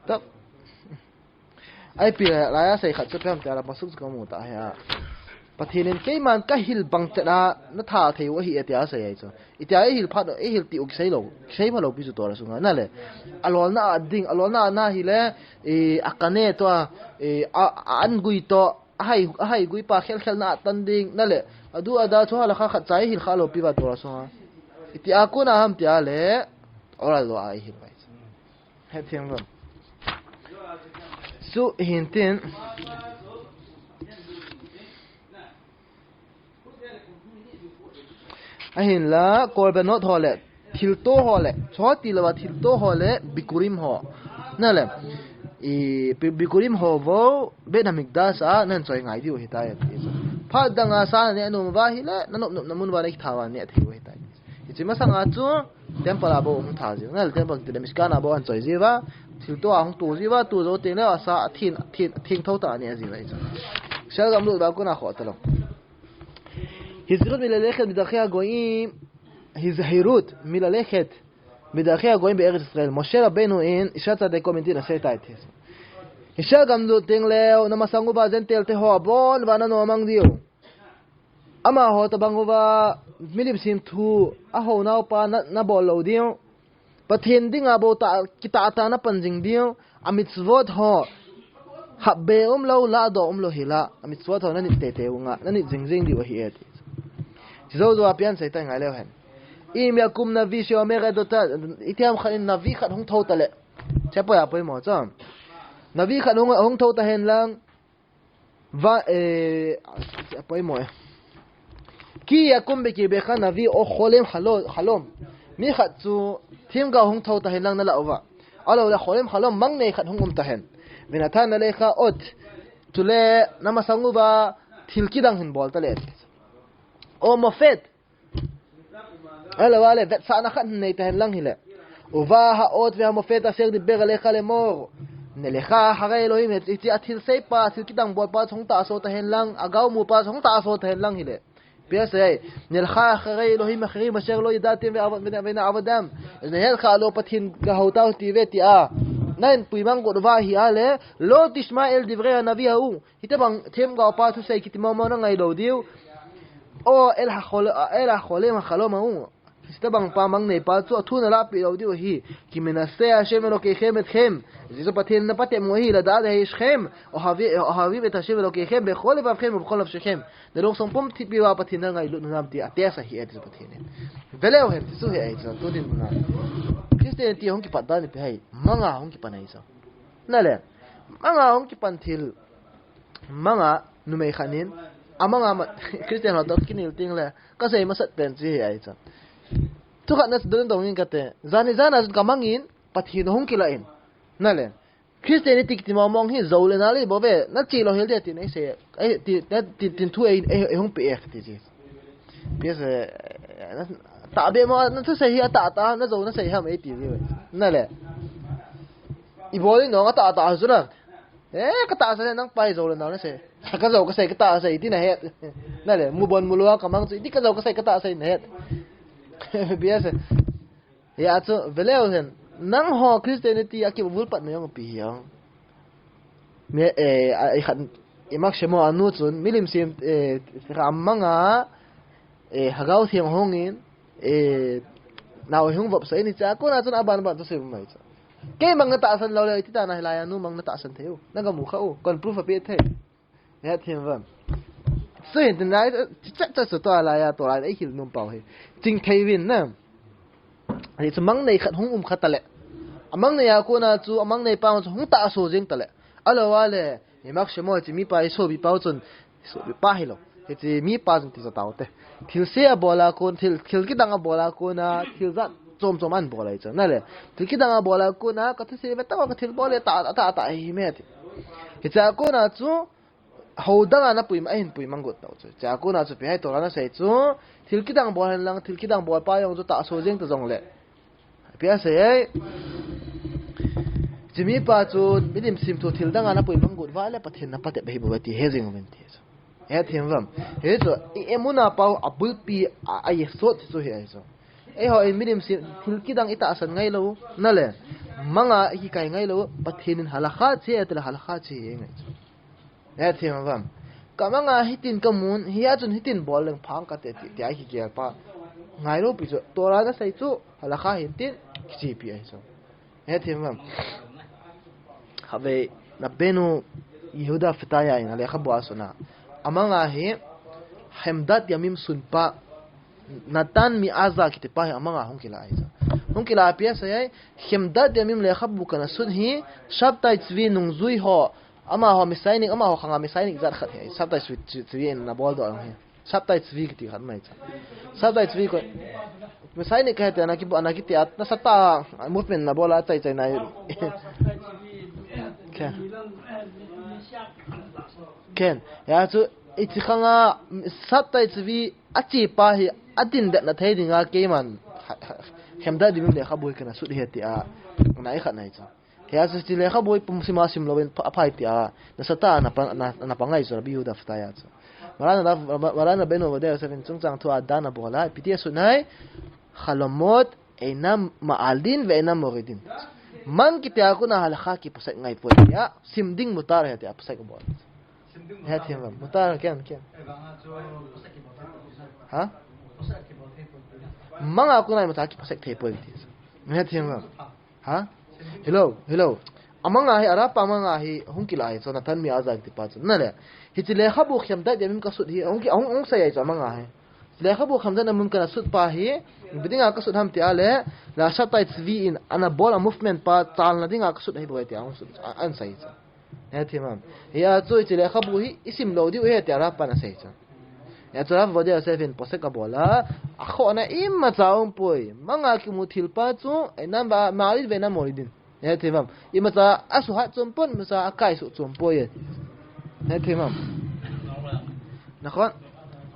Tap. Ai pi la, laiya sei khat chu pem te la pasuk chu kamu ta hia. Pathen in keiman kahil bang chet a natha thei u ahi e tia asei ahi chu. Itia ihil phat, ihil ti u kisei lou, kisei phalou pi chu Torah sunga. Nale, alolna a ding, alolna a na hile, e, akane toh, e, a, a angui toh, ahai, ahai gui pa khel khel na atan ding, nale, adu ada chu halakha khat cha ihil khalou pi uva Torah sunga. Itia kona ham tia le, oral lo a ihil uva. Hethem uvem. Chu hintin. Ahinla, korbanot ho le, thilto ho le, choti louva thilto ho le, bikurim ho. Nale, i, bi-, bikurim ho vo, Beit Hamikdash a, nanchoi ngai diu ahitai. Phat dang a sa naneh nom uva hile, nanop nopna mun uva nakitha uva neh thei u ahitai. Hiche masanga chu temple a bou hung tha jiu. Nale temple kiti le Mishkan a bou anchoi jiuva, thilto a hung to jiuva, to jou teng le asa athen, athen, atheng thou tah a neh jiuva hichu. Israel gam lut uva kona khoh talou. הזהירות מללכת בדרכי הגויים, הזהירות מללכת בדרכי הגויים בארץ ישראל. משה רבינו in, Israel chate kom in tin asei tai ti. Israel gam lut teng leu, namasang uva Gentile te ho abon uva nanom mang diu. Amaho tabang uva, milim semthu, ahou naupa na, nabol lou diu. Pathen dinga bou tah, kitah tah a napan jing diu. A mitzvot ho, hap be umlou, lahdoh umlou hila. A mitzvot ho nanit teitei u nga, nanit jing jing diu ahi e ti. Chujou jou a pian sei tai ngai leu hen. אם יקום נביא שאומר עדותה, itiham khat in navi khat hung thou ta le. Che poi a poimo chu. Navi khat hung, hung thou ta hen lang. Va, eh, poimo e. כי יקום בקרבך נביא או חולם חלום. Mi khat chu themgao hung thou ta hen lang nalah uva. Ahilou le חולם חלום, mang nei khat hung um ta hen. ונתן עליך אות. Chule namasang uva thil kidang hin bol ta le. או מופת. Ahilou le, vetsahna khat hin nei ta hen lang hile. ובה האות והמופת אשר דיבר אליך לאמור. נלך אחרי אלהים, hiche a thil seipa, thil kidang bolpa chu hung tahso ta hen lang, a gaomupa chu hung tahso ta hen lang hile. Pia sei, "Nilkha kharei Elohim akhari masher lo yadatim ve ava-, ve, ve na avadim." Na hel kha lo Pathen ga hou tau ti ve ti a. Nan pui mang got va hi a le, "Lo tishma el divrei hanavi hau." Hita bang them ga pa thu sei kiti mo mo na ngai lo diu. O el ha khol, el ha khole ma khalo ma u. Hita bang pa mang nei pa chu a thu na la pi lo diu hi. "Ki menase Hashem Elokechem etchem." Zizo Pathen na pate mo hi la da de hi shem. O havi, o havi ve ta Hashem Elokechem be khole va khem khol shem. Na long song pum thi pi wa Pathen na ngai lut nam ti a te sa hi e ti Pathen. Veleu hen ti su he ai sa tu din na. Christianity hong ki pat da ni pe hai. Manga hong ki pa nai sa. Na le. Manga hong kipan thil. Manga numei khat in. A manga ma Christian ho to kinil ting le. Ka sei masat pen chi hi ai cha. Tu khat na don dong in ka te. Zani zana zun ka mangin Pathen hong kila in. Na le. Christian ti kiti ma mong hi zo le na le bo ve. Na chi lo hel de ti nei se. Ai ti, na ti, tin thu ei, ei, ei hong pe ek ti chi. Pia se, eh, ta be mo, na thu sei hi a ta ta, na zo na sei ham ei ti ve. Na le. I bol in nong a ta ta zu na. Eh, ka ta sei nang pai zo le nang na sei. Ka zo ka sei ka ta sei ti na het. Na le, mu bon mu lua ka mang chu, ti ka zo ka sei ka ta sei na het. Pia se. Ya chu, veleu hen. Nang ho Christianity a ki vul pat na yong pi hi yong. Me, eh, a, i khat, i mak shemo anu chun, milim sim, eh, ka manga, eh, Hagau Thiang hongin, eh, nau hung vop sai ni cha, ko na chun aban ban to se mai cha. Kei mang na ta san lo le, ti ta na hilai anu mang na ta san theu. Na ga mu kha u, kon proof a pe thei. Ya thim vam. So, hin tin lai, cha cha so to la ya to la, ei hil num pau hi. Ching thei vin na. Ani chu mang nei khat hung um kha ta le. A mang nei a ko na chu, a mang nei pa chu hung ta so jing ta le. A lo wa le, Mak shemo hiche mipa hi sopi pau chun, sopi pa hi lo. Hiche mipa chun ti jo tau te. Thil se a bol a kon, thil, thil kidang a bol a kon a, thil jat chom chom an bol a hi chu. Na le, thil kidang a bol a kon a, ka thil se ve ta, ka thil bol le ta, ta, ta, ta, hi me ti. Hiche a kon a chu, ho dang a na pui ma, a hin pui mang got tau chu. Hiche a kon a chu, pi hai to la na sei chu, thil kidang bol hen lang, thil kidang bol pa jong chu ta so jeng ta jong le. Pia sei ei. Hiche mipa chu milim sim thu thil dang a na pui mang got va le Pathen na pate be hi bo ti he jing ven ti. He thim vam. He chu i emuna pau a bulpi a, a yesot chu hi ai chu. Ei ho in milim sim thil kidang i ta san ngai lo. Na le. Manga i kai ngai lo. Pathen in halakha che te la halakha che ngai chu. He thim vam. Ka manga hitin ka mun, hi a chun hitin bol leng phang ka te ti, ti a hi gel pa. Ngai lo pi chu, Torah na sei chu, halakha hin tin, kichi pi a hi chu. He thim vam. Have, Rabbeinu Yehuda Fetaya in a lekhabu a suna. A manga hi, Chemdat Yamim sunpa, Natan Me'aza kiti pa hi a manga hung kila a hi chu. Hung kila a pia sei ei, Chemdat Yamim lekhabu kana sun hi, Shabtai Tzvi nungjui ho, Amaho Messianic, amaho khanga Messianic jat khat hi. Shabtai Tzvi, Tzvi, Tzvi in na bol doh hi. Shabtai Tzvi kiti khat mai cha. Shabtai Tzvi ko Messianic ka hete na ki, na kiti at, na sata movement na bol a chai chai na. Ken. Ken. Ya chu, hiche khanga Shabtai Tzvi a chi pa hi, a din det na thei dinga keiman. Chemdat Yamim lekhabu hi kana sut hi ti a. Na i khat na i cha. Hia chu hiche lekhabu hi pum sim a sim louvin pha-, aphai tia, na sata na pa, na, na pangai chu Rabbi Yehuda Fetaya chu. Maran Rav, Maran Rabbeinu Ovadia Yosef in chungchang thu a dan a bol a, ipi ti a sut nai, Chalomot einam ma'alin ve'einam moridin. Mang kiti a kon a halakha kiposek ngai poi tia, sim ding mutar ahi tia posek bol. He thim vam, mutar ken, ken. Ha? Manga kon a imacha kiposek thei poi ti. He thim vam. Ha? Hello, hello. A manga hi, a Rav pa manga hi, hung kila hi, chu Natan Me'aza kiti pa chu. Na le, hiche lekhabu Chemdat Yamim ka sut hi, hung ki, hung, hung sei a hi chu a manga hi. Lekhabu Chemdat Yamim kana sut pa hi, ipi dinga ka sut ham ti a le, la Shabtai Tzvi in, ana bol a movement pa, chalna dinga ka sut hi boi ti a hung sut, a, an sei chu. He thim vam. Hia chu hiche lekhabu hi, i sim lou diu ahi ti a Rav pa na sei chu. Hia chu Rav Ovadia Yosef in posek a bol a, a khohna imacha um poi. Manga kimu thil pa chu, einam ma'alin ve'einam moridin. He thim vam. Imacha a suhat chom pon, imacha a kai suh chom poi. He thim vam. Nakhon.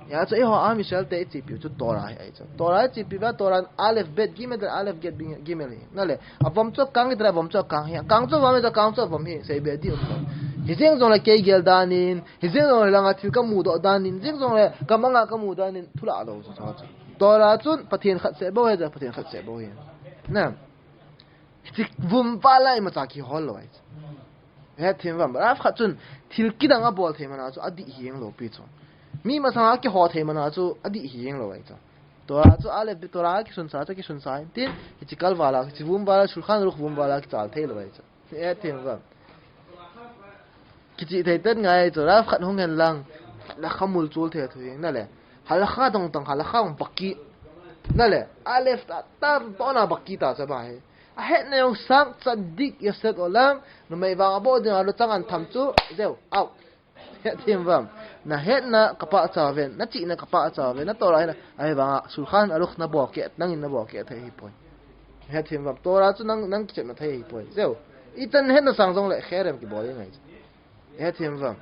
Hia chu eiho Am Yisrael te i chepi u chu Torah hi ahi chu. Torah i chepi uva, Torah in Aleph Bet Gimel, Aleph Bet Gimel hi. Na le. A vom chu a kang hi, a vom chu a kang hi. A kang chu a vom hi, a kang chu a vom hi. Sei be di um. Hijeng jongle kei gel danin, hijeng jongle langa thil kamu doh danin, hijeng jongle kamanga kamu danin, thu lah lou chu chu. Torah chun Pathen khat seh bou ahi, Pathen khat seh bou ahi. Na. Hiche vumval a imacha kihol lou ahi. Hethem uvam, Rav khat chun thil kidang abol thei mana chu adih hijeng lou pi chu. Mi masanga kihou thei mana chu adih hijeng lou ahi chu. Torah chu Aleph Bet Torah kisunsa chu kisunsa in tin, hiche kalval a, hiche vumval a, Shulchan Aruch vumval a kichal thei lou ahi chu. Hethem uvam. Kichih thei ten ngai chu, Rav khat hung hen lang, halakha mulchol thei thu hi, na le. Halakha dong tang, halakha dong baki. Na le, Aleph ta, ta, to na baki ta cha ba hi. Ahetna jong sang, Tzadik Yosef Olam, numei vang abol ding a luchang an tham chu, zeu, out. Hethem uvam. Na hetna kapahcha uvin, na chihna kapahcha uvin, na Torah hetna, ahivanga, Shulchan Aruch na bol keh, nangin na bol keh thei hipoi. Hethem uvam. Torah chu nang, nang kichepna thei hipoi. Zeu. Ichan hetna sang jongle, cherem kibol ngai. Hethem uvam.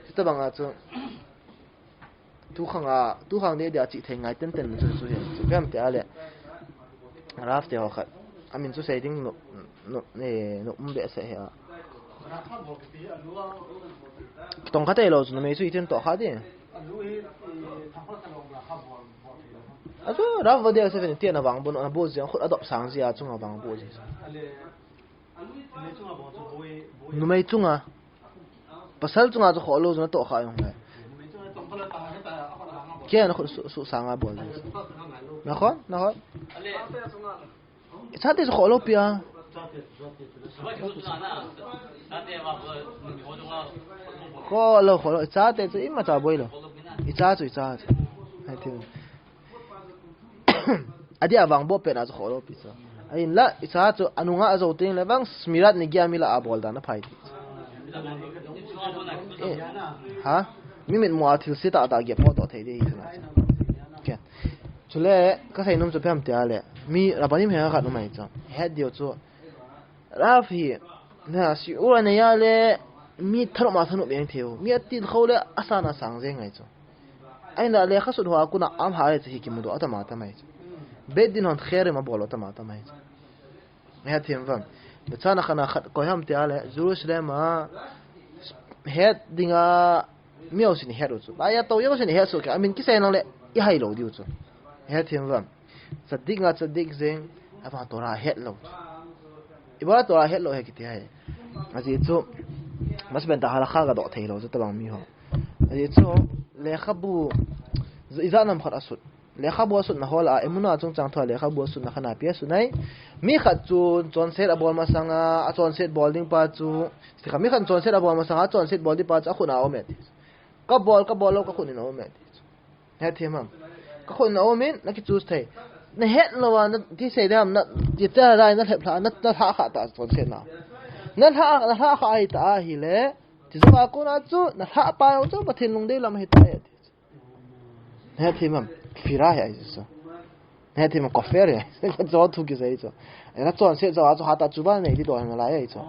Chuti banga chu. Tu khang a, tu khang dia dia chih thei ngai ten ten chu chu hi. Chu pem te ale. Rav te ho khat. Amin chu sei ding no, no, ne, no um behseh hi a. Tong khat ei lou chu, numei chu itin toh kha di. A chu, Rav Ovadia Yosef in tia na vang bun, na bu jia, khut adop sang jia, chunga vang bu jia. Numei chunga. Pasal chunga chu khoh lou chu natoh kha jong le. Kei a na khut su, su sanga bol. Nakhon, nakhon. Ichate chu khoh lou pi a. Khoh lou, khoh lou. Ichate chu imacha boi lou. Icha chu, icha chu. Hai ti. Adih a vang bol pet na chu khoh lou pi chu. Ahinla, icha chu anunga ajou teng le vang Shmirat Negiah mi lah a bol dan aphai ti. Eh, ha? Mi mitmu a thilse tah tah gep ho toh thei di hi chu na chu. Okay. Chule, kasei nom chu pem ti ale. Mi Rabbanim he khat um ahi chu. Het diu chu. Rav hi, na, shiur anei a le, mi thanop a thanop jeng thei u. Mi atilkhou le, asan asang jeng ngai chu. Ahinla lekha sut hoa kona am ha le chu hi kimudoh atam atam ahi chu. Beit Din hon cherem abol atam atam ahi chu. Hethem uvam. Nichana khana khat koi ham ti ale, Jerusalem a, het dinga, mi jousen ihet u chu. Laiya tou jousen ihet soh kei, amin kisei nang le, ihai lou diu chu. Hethem uvam. Tzadik nga tzadik jeng, avang Torah het lou. Ibola Torah het lou hi kiti ahi. Ajeh chu, masben ta halakha kadoh thei lou chu tabang mi ho. Ajeh chu, lekhabu, ijat nam khat asut. Lekhabu asutna ho lah a, Emunah chungchang thu a lekhabu asutna khat na pi asu nai. Mi khat chu chonset abol masanga, achonset bol ding pa chu, sikha mi khat chonset abol masanga, achonset bol ding pa chu akhut a um e ti. Kabol, kabol lou, kakhut in a um e ti. Hethem ham. Kakhut in a um in, na kichoose thei. Na het lou a, na ti sei dam, na ti ta lai, na lhep lha, na, na lha kha ta chonset na. Na lha, na lha kha ahi ta ahile, ti jong a kona chu, na lha pa jong chu, Pathen lungdei lam ahi ta e ti. Hethem ham, kafir ahi chu. Hethem ham, kafir ahi. Chu thu kisei chu. Na chonset jou a chu hatah chuba nei di doh na lai ahi chu.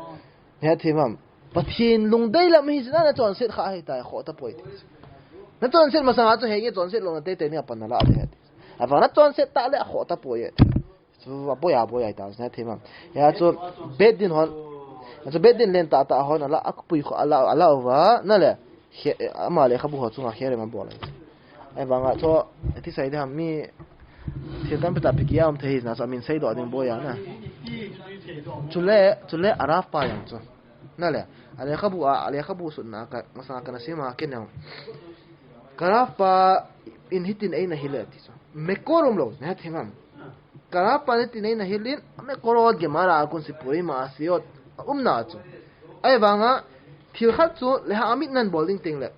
Hethem ham. Pathen lungdei lam hi chu na, na chonset kha ahi ta, khoh tapoi ti. Na chonset masang a chu henge chonset louna teitei ni a pan na la ahi ti. Avang na chonset ta le khoh tapoi e. Chu aboi aboi ahi ta, hethem ham. Hia chu Beit Din hon. Chu Beit Din len tah tah hon ala, akpui kho ala, ala uva, na le. He, ama lekhabu ho chunga cherem abol ahi. Ahivanga chu, ti sei dam mi, thil tampi tah pi kia um thei hi na chu amin seidoh ding boi a na. Chule, chule a Rav pa jong chu. Na le, a lekhabu a, a lekhabu sutna ka, masanga kana sim a, ken jong. Ka Rav pa in hitin eina hil e ti chu. Mekor um lou, hethem ham. Ka Rav pa in hitin eina hil in, Mekorot, Gemara a kon, Sipurim a, Maasehot, aumna chu. Ahivanga, thil khat chu, leha amit nan bol ding teng le.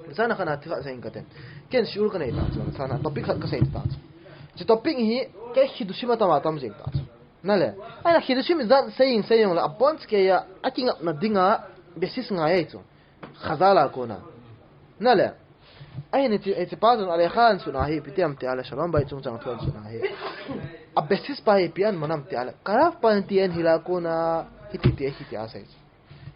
Nichana khana thil khat sei ing kate. Ken shiur kanei ta chu, nichana topic khat kasei ta chu. Chu topic hi, kei Chidushim atam atam jeng ta chu. Na le. Ahinla Chidushim ijat sei ing sei jong le, abonchauva, akingapna dinga, basis ngai ahi chu. Chazal a kona. Na le. Ahin hiche, hiche pa chun a lekha asutna hi, ipi ti ham ti ale, Shalom Bayit chungchang thu asutna hi. A basis pa hi ipi ahi ham ti ale, ka Rav pa in hitin eina hil a kona, hiti ti, hiti asei chu.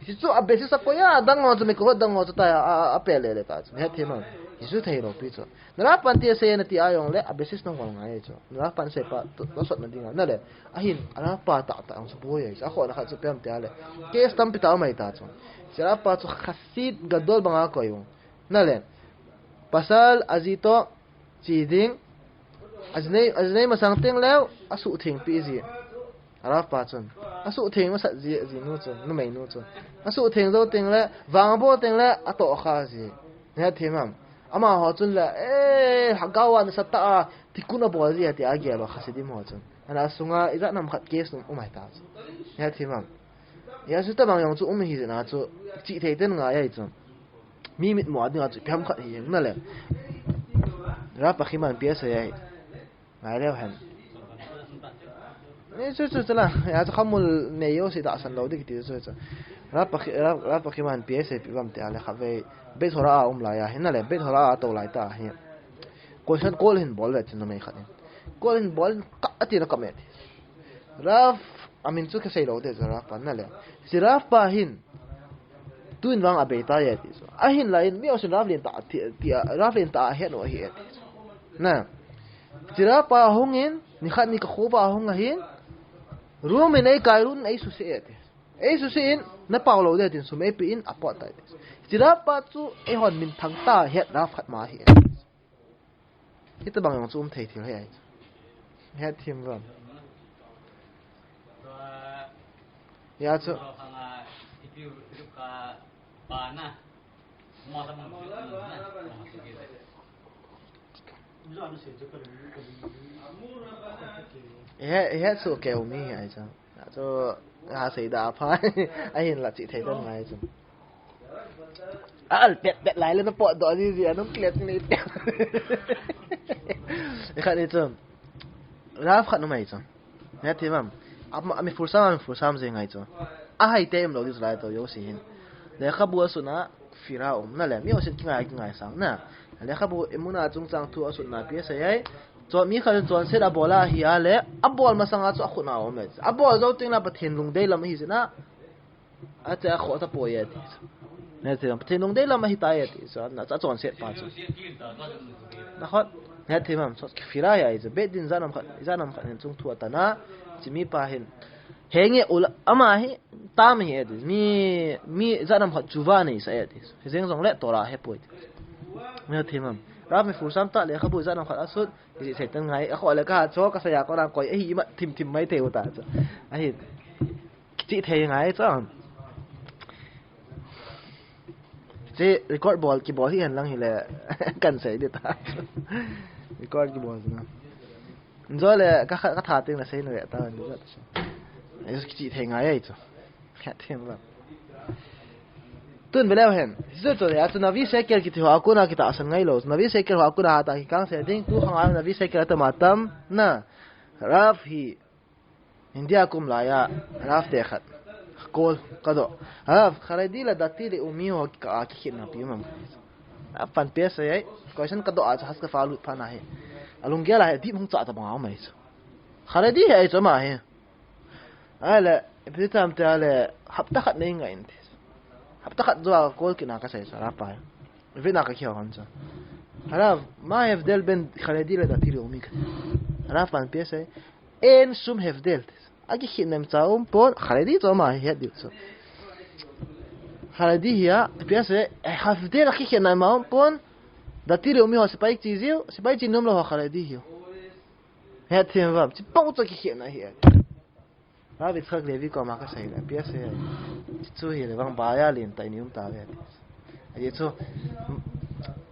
Hichu a basis a koi a, adang ho chu, Mekorot dang ho chu ta a, a, a pe le le ta chu. Hethem ham. Hichu thei lou pi chu. Na Rav pan ti asei nati a jong le, a basis nang hol ngai chu. Na Rav pan sei pa, tu, tu sot na ding a. Na le, ahin, a Rav pa ta, ta, ang chu boi ai chu. A khona khat chu pi ham ti a le. Case tampi ta mai ta chu. Hiche Rav pa chu Hasid Gadol banga koi u. Na le, pasal aji to, chi ding, aji nei, aji nei masang teng leu, asuh theng pi ji. A Rav pa chun. Asuh theng masat ji, aji nu chun, numei nu chun. Asuh theng jou teng le, vang bol teng le, atoh kha ji. Nahet them ham. Amaho chun le, eh, Hagau a nasatah a, tikkun abol ji, ati a gel u Hasidim ho chun. Ana sunga, ijat nam khat case um, um ai ta chu. Nahet them ham. Hia chu tabang jong chu um hi jeh a chu, chih thei ten ngai ai chu. Mi mitmu a dinga chu ipi ham khat hi jeng na le. Rav pa khi man pi asei ai. Ngai leu hen. Ni chu chu chu la. Hia chu khamul nei jouse tahsan lou ding kiti chu chu. Rav pa khi, Rav, Rav pa khi man pi asei pi bam te a le khatvei. Beit Hora a um lai a hin na le. Beit Hora a tou lai ta hi. Question call hin bol ve chu numei khat in. Call hin bol in ka ati na ka met. Rav, amin chu kasei lou te chu Rav pa na le. Hiche Rav pa hin. Tuin vang abei tai e ti chu. Ahinla in mi jousen Rav lentah ti, ti a, Rav lentah ahet u ahi e ti chu. Na. Hiche Rav pa ahung in, nikhat ni kakho uva ahung ahin. Room in eikai lhun in eisuse e ti. Eisuse in, napao lou ding tin sum eipe in apot tai ti chu. Hiche Rav pa chu eihon minthang tah a het Rav khat ma ahi e ti chu. Hitabang jong chu um thei thil hi ai. Hethem uvem. Hia chu. He, he chu keu mi hi ai chu. Chu, ha, seida pha. Ahinla chih thei tan ngai chu. A al pet pet lai le na potdoh ji ji a nung kile ti nei pet. Ikhat ni chu. Rav khat numei chu. Hethem uvem. Ama, ami full sam, ami full sam ji ngai chu. Ahai te um lou ding chu lai to jouse hin. Lekhabu asutna fira um na le. Mi jousen kingai, kingai sang na. Lekhabu emuna chungchang thu asutna pi asei ai. Chu mi khat in chonset abol ahi a le. Abol masang a chu akhut na um e. Abol jou teng le Pathen lungdei lam ahi jeh a. Ache akhoh tapoi e ti chu. Nahet them uvem, Pathen lungdei lam ahi tai e ti chu. Na chu achonset pa chu. Nakhon. Hethem uvem, chu kifira hi ai chu. Beit Din jat nam khat, jat nam khat in chungthu atan a. Hiche mi pa hin. Henge ula, ama hi tam ahi e ti. Mi, mi jat nam khat tshuva nei sa e ti. Hijeng jongle Torah hepoi ti. Hethem uvem. Rav mi full sam tah lekhabu jat nam khat asut. Hiche thei tan ngai. Akhoh le kaha chu kasei a kona koi ahi ima thim thim mai thei u ta chu. Ahi. Chih thei ngai chu. Chu record bol, kibol hi hen lang hile. Kan sei ding ta. Record kibol chu na. Jole ka, ka, katha teng na sei na ve ta ni chu. Ai chu chih thei ngai ai chu. Hethem uvem. Tun ve leu hen. Hichu chu ya chu Navi Sekel kiti ho a kona kitahsan ngai lou. Navi Sekel ho a kona hatah kikang sei ding tu khang a Navi Sekel atam atam na. Rav hi India kum lai a, Rav te khat. Call, kadoh. Rav, Haredi le Dati le Leumi ho kikah a kikhenna ipi um am. Rav pan pi asei ai, question kadoh a chu haskah a lut phat na hi. Alunggel a hi, dip hung chah tabang a um ai chu. Haredi hi ai chu ama hi. Ahile, ipi tam tia le, hapta khat nei ngai inte. Hapta khat jou a call kit na kasei chu, Rav pa. Ve na kakihou hon chu. Rav, ma hevdel ben Haredi le Dati Leumi. Rav pan pi asei. Ein shum hevdel. Akikhenna imacha umpon, Haredi chu ama hi het diu chu. Haredi hi a, pi asei, eh, hevdel akikhenna ima umpon, Dati Leumi ho sepai chi jiu, sepai chi nom lou ho Haredi hiu. Hethem uvem, chupang chu akikhenna hi. Rav Yitzchak Levi koma kasei le, pi asei. Chu hile vang baya lentah in i um tauve. Ajeh chu,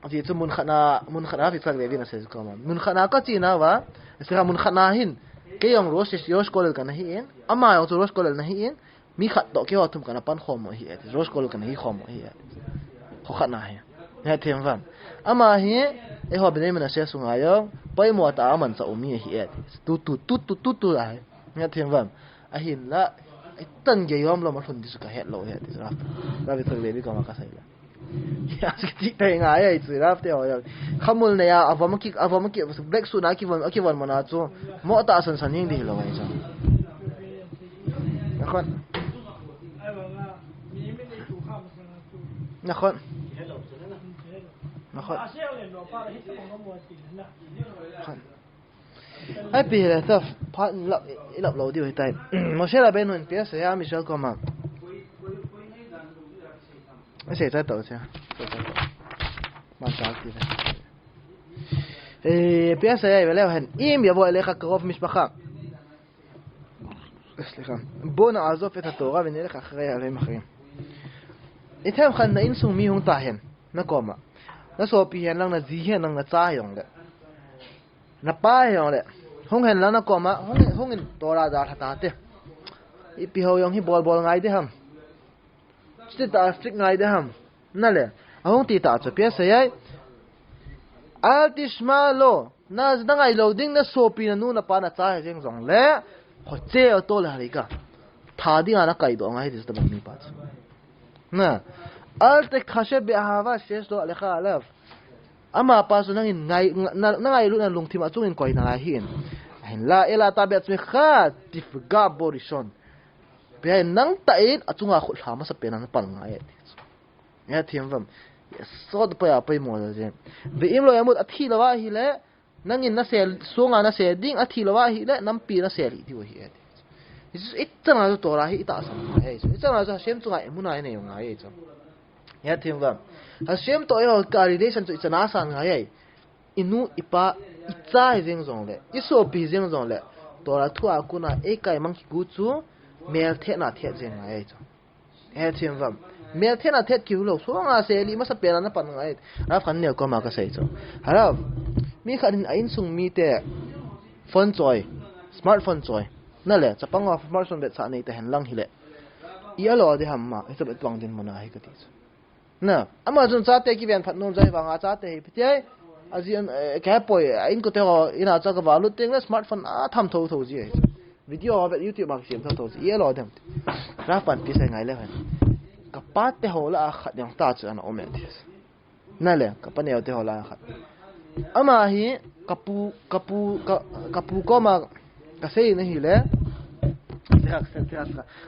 ajeh chu mun khat na, mun khat na Rav Yitzchak Levi in asei chu koma. Mun khat na kache nauva, asei kha mun khat na hin, kei jong Rosh, Rosh Kollel kana hi in, ama jong chu Rosh Kollel ana hi in, mi khat toh keiho thum kana pan khom u ahi e, Rosh Kollel kana hi khom u ahi e. Kho khat na hi. Hethem uvem. Ama hi, eiho Bnei Menashe sunga jong, poimo tah a manchah u mi ahi e. Tu, tu, tu, tu, tu, tu ahi. Hethem uvem. Ahinla, itan gei jom lom alhun ding chu kahet lou ahi ti chu. Rav Yitzchak Levi koma kasei le. Ya, chu chih thei ngai ai chu, Rav te ho jong. Khamul nei a, avom aki, avom aki, black suit na akivon, akivon man a chu. Mo tahsan san hing ding hilou ai chu. Nakhon. Nakhon. Nakhon. Hai pi le ta phat lap, ilap lou diu hitai. Moshe Rabbeinu in pi asei a Michelle koma. Asei ta to che. Ma ta ti le. Eh, pi asei a vele hen. Im yavo elecha karov mishpacha. סליחה. בוא נעזוב את התורה ונלך אחרי אלוהים אחרים. Itiham khat na insung mi hung ta hen. Na koma. Na sopi hen lang, na ji hen lang, na cha hen le. Na pa hen le. Hung hen lang na koma. Hung, hung in Torah dalha ta te. Ipi ho jong hi bol bol ngai de ham. Strict ta strict ngai de ham. Na le. Ahung ti ta chu pi asei a. אל תשמע לו. Na, na ngai lou ding na sopi na nu na pa na cha hi jeng jong le. Khoche o to le harika. Tha dinga na kai doh ngai ti ta bang mi pa chu. Na. אל תתחשב באהבה שיש לו לך עליו. Ama pa chu nangin ngai, na, na ngailut na lungthim a chungin koi na lai hin. Ahin la, אלא אתה בעצמך תפגע בו ראשון. Pi a nang tah in achunga khut lha masa pen a na pan ngai e ti chu. Hethem vam. Sot pa ya pai mo je. ואם לא ימות, athi lou ahile, nangin na sel, sunga na sel ding, athi lou ahile, nampi na sel diu ahi e ti. Hichu ichan a chu Torah hi itahsan ngai e chu. Ichan a chu Hashem chunga emunah inei ngai e chu. Hethem vam. Hashem to eiho ka relation chu ichan a san ngai e. I nu, i pa, i cha hi jeng jong le, i sopi jeng jong le, Torah thu a kona eikaimang kigu chu, mel thet na thet jeng ngai e chu. Hethem vam. Mel thet na thet kiu lou, sunga sel masa pen a na pan ngai. Rav khat neo koma ka sei chu. Harav. Mi khat in a insung mite phone choi, smartphone choi. Na le, chapang ho smartphone vetsah nei ta hen lang hile. I alo de ham ma, hichu bet tuang dinmun ahi ka ti chu. Na, ama chun chate kiven phat nom jai vanga chate hi piti ai. Aji an, eh, ka poi, a inkote ho, ina cha ka va lut teng le smartphone a tham tho tho ji ai. Video ho vet YouTube a kisem tho tho ji. I alo dem. Rav pan pi sai ngai le hen. Ka pa te ho lah a khat jong ta chu ana um e ti. Na le, ka pa neo te ho lah a khat. Ama hi, ka pu, ka pu, ka, ka pu koma, ka sei na hile.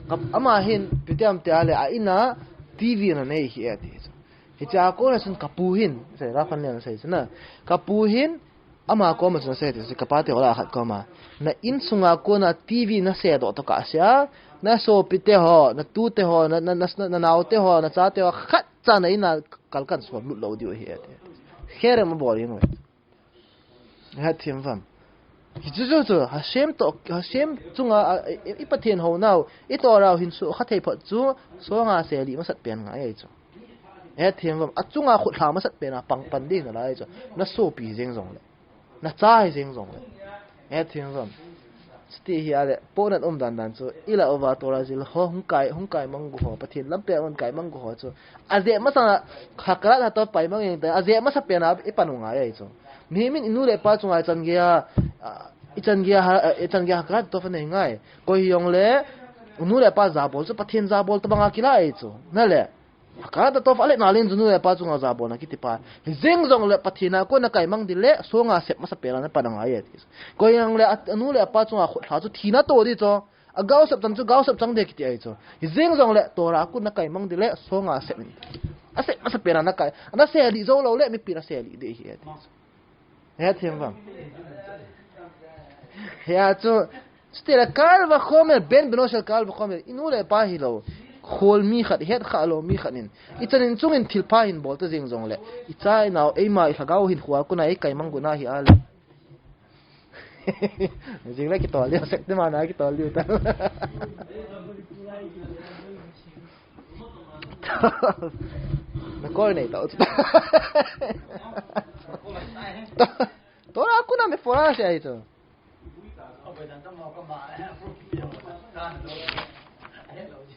Ka, ama hin, pi ti am ti a le, a ina, T V ana nei hi e ti. Hiche a kona chun ka pu hin, sei Rav pan neo sei chu na. Ka pu hin, ama koma chun asei ti chu, ka pa te ho lah a khat koma. Na insunga kona T V na se doh to ka sia, na sopi te ho, na tu te ho, na, na, na, na nao te ho, na cha te ho, khat cha na ina kal kan som lut lou diu ahi e ti. Kherem a bol in ve. Hethem vam. Hichu chu chu, Hashem to, Hashem chunga, a, i, i Pathen ho nau, i Torah hin su kha thei phot chu, sunga sel masat pen ngai e chu. Hethem vam. Achunga khut lha masat pen a pang pan ding na lai chu. Na sopi jeng jong le. Na cha hi jeng jong le. Hethem vam. Chuti hi a le, pohnat um dan dan chu, i lah uva Torah jil ho hung kai, hung kai mang gu ho, Pathen lam peh a hung kai mang gu ho chu. Ajeh masa na, hakarat hatov pai mang jeng ta, ajeh masa pen a i pan u ngai e chu. Mihem in i nu le pa chunga i chan geiya, a, i chan geiya ha, i chan geiya hakarat hatov anei ngai. Koi hi jong le, i nu le pa jabol chu, Pathen jabol tabang a kila e chu. Na le. Hakarat hatov ale na len chu nu le pa chunga jabolna kiti pa. Hi jeng jong le Pathen a kona kai mang ding le, sunga sep masa pen a na pan ngai e ti. Koi jong le a, a nu le a pa chunga khut lha chu thina to di chu. A gaosap chang chu gaosap chang de kiti ai chu. Hi jeng jong le Torah a kona kai mang ding le, sunga sep in. A sep masa pen a na kai. A na sel di jou lou le, mipi na sel di de hi e ti. Hethem vam. Hia chu, chuti le kal vachomer, ben beno shel kal vachomer, i nu le pa hi lou. Khol mi khat, het kha lou mi khat in. I chan in chung in thil pha hin bol ta jeng jong le. I cha i nao, eima i lhagao hin khua kona ei kai mang gu na hi a le. Jing le kitol diu, sek te ma na kitol diu ta. Na call nei ta. Torah a kona meforash ahi chu.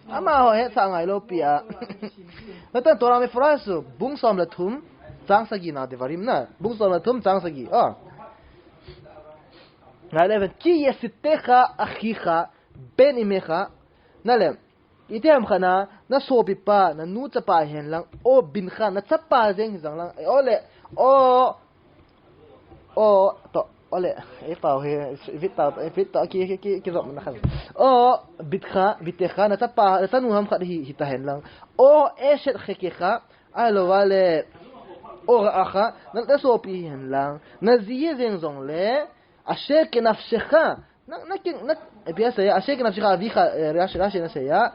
Ama ho het sa ngai lou pi a. Natan Torah meforash chu, bung som le thum, chang sagi na Devarim na. Bung som le thum, chang sagi. Oh. Ngai le ven, כי יסיתך אחיך בין אמך. Na le, itiham khat na, na sopi pa, na nu chapa hen lang, o bincha, na chapa jeng hi jeng lang, o le, o, o, to, o le, e pau he, vit ta, vit ta, ki, ki, ki, ki zom na khan. O, bitcha, bitecha, na chapa, na chanu ham khat hi, hi ta hen lang. O, eshet chekecha, ahilou le, O ra'acha, na, na sopi hihen lang. Na ji hijeng jongle, asher kenafshecha. Na, na king, na, ipi asei a, asher kenafshecha avicha, eh, Rashi, Rashi in asei a.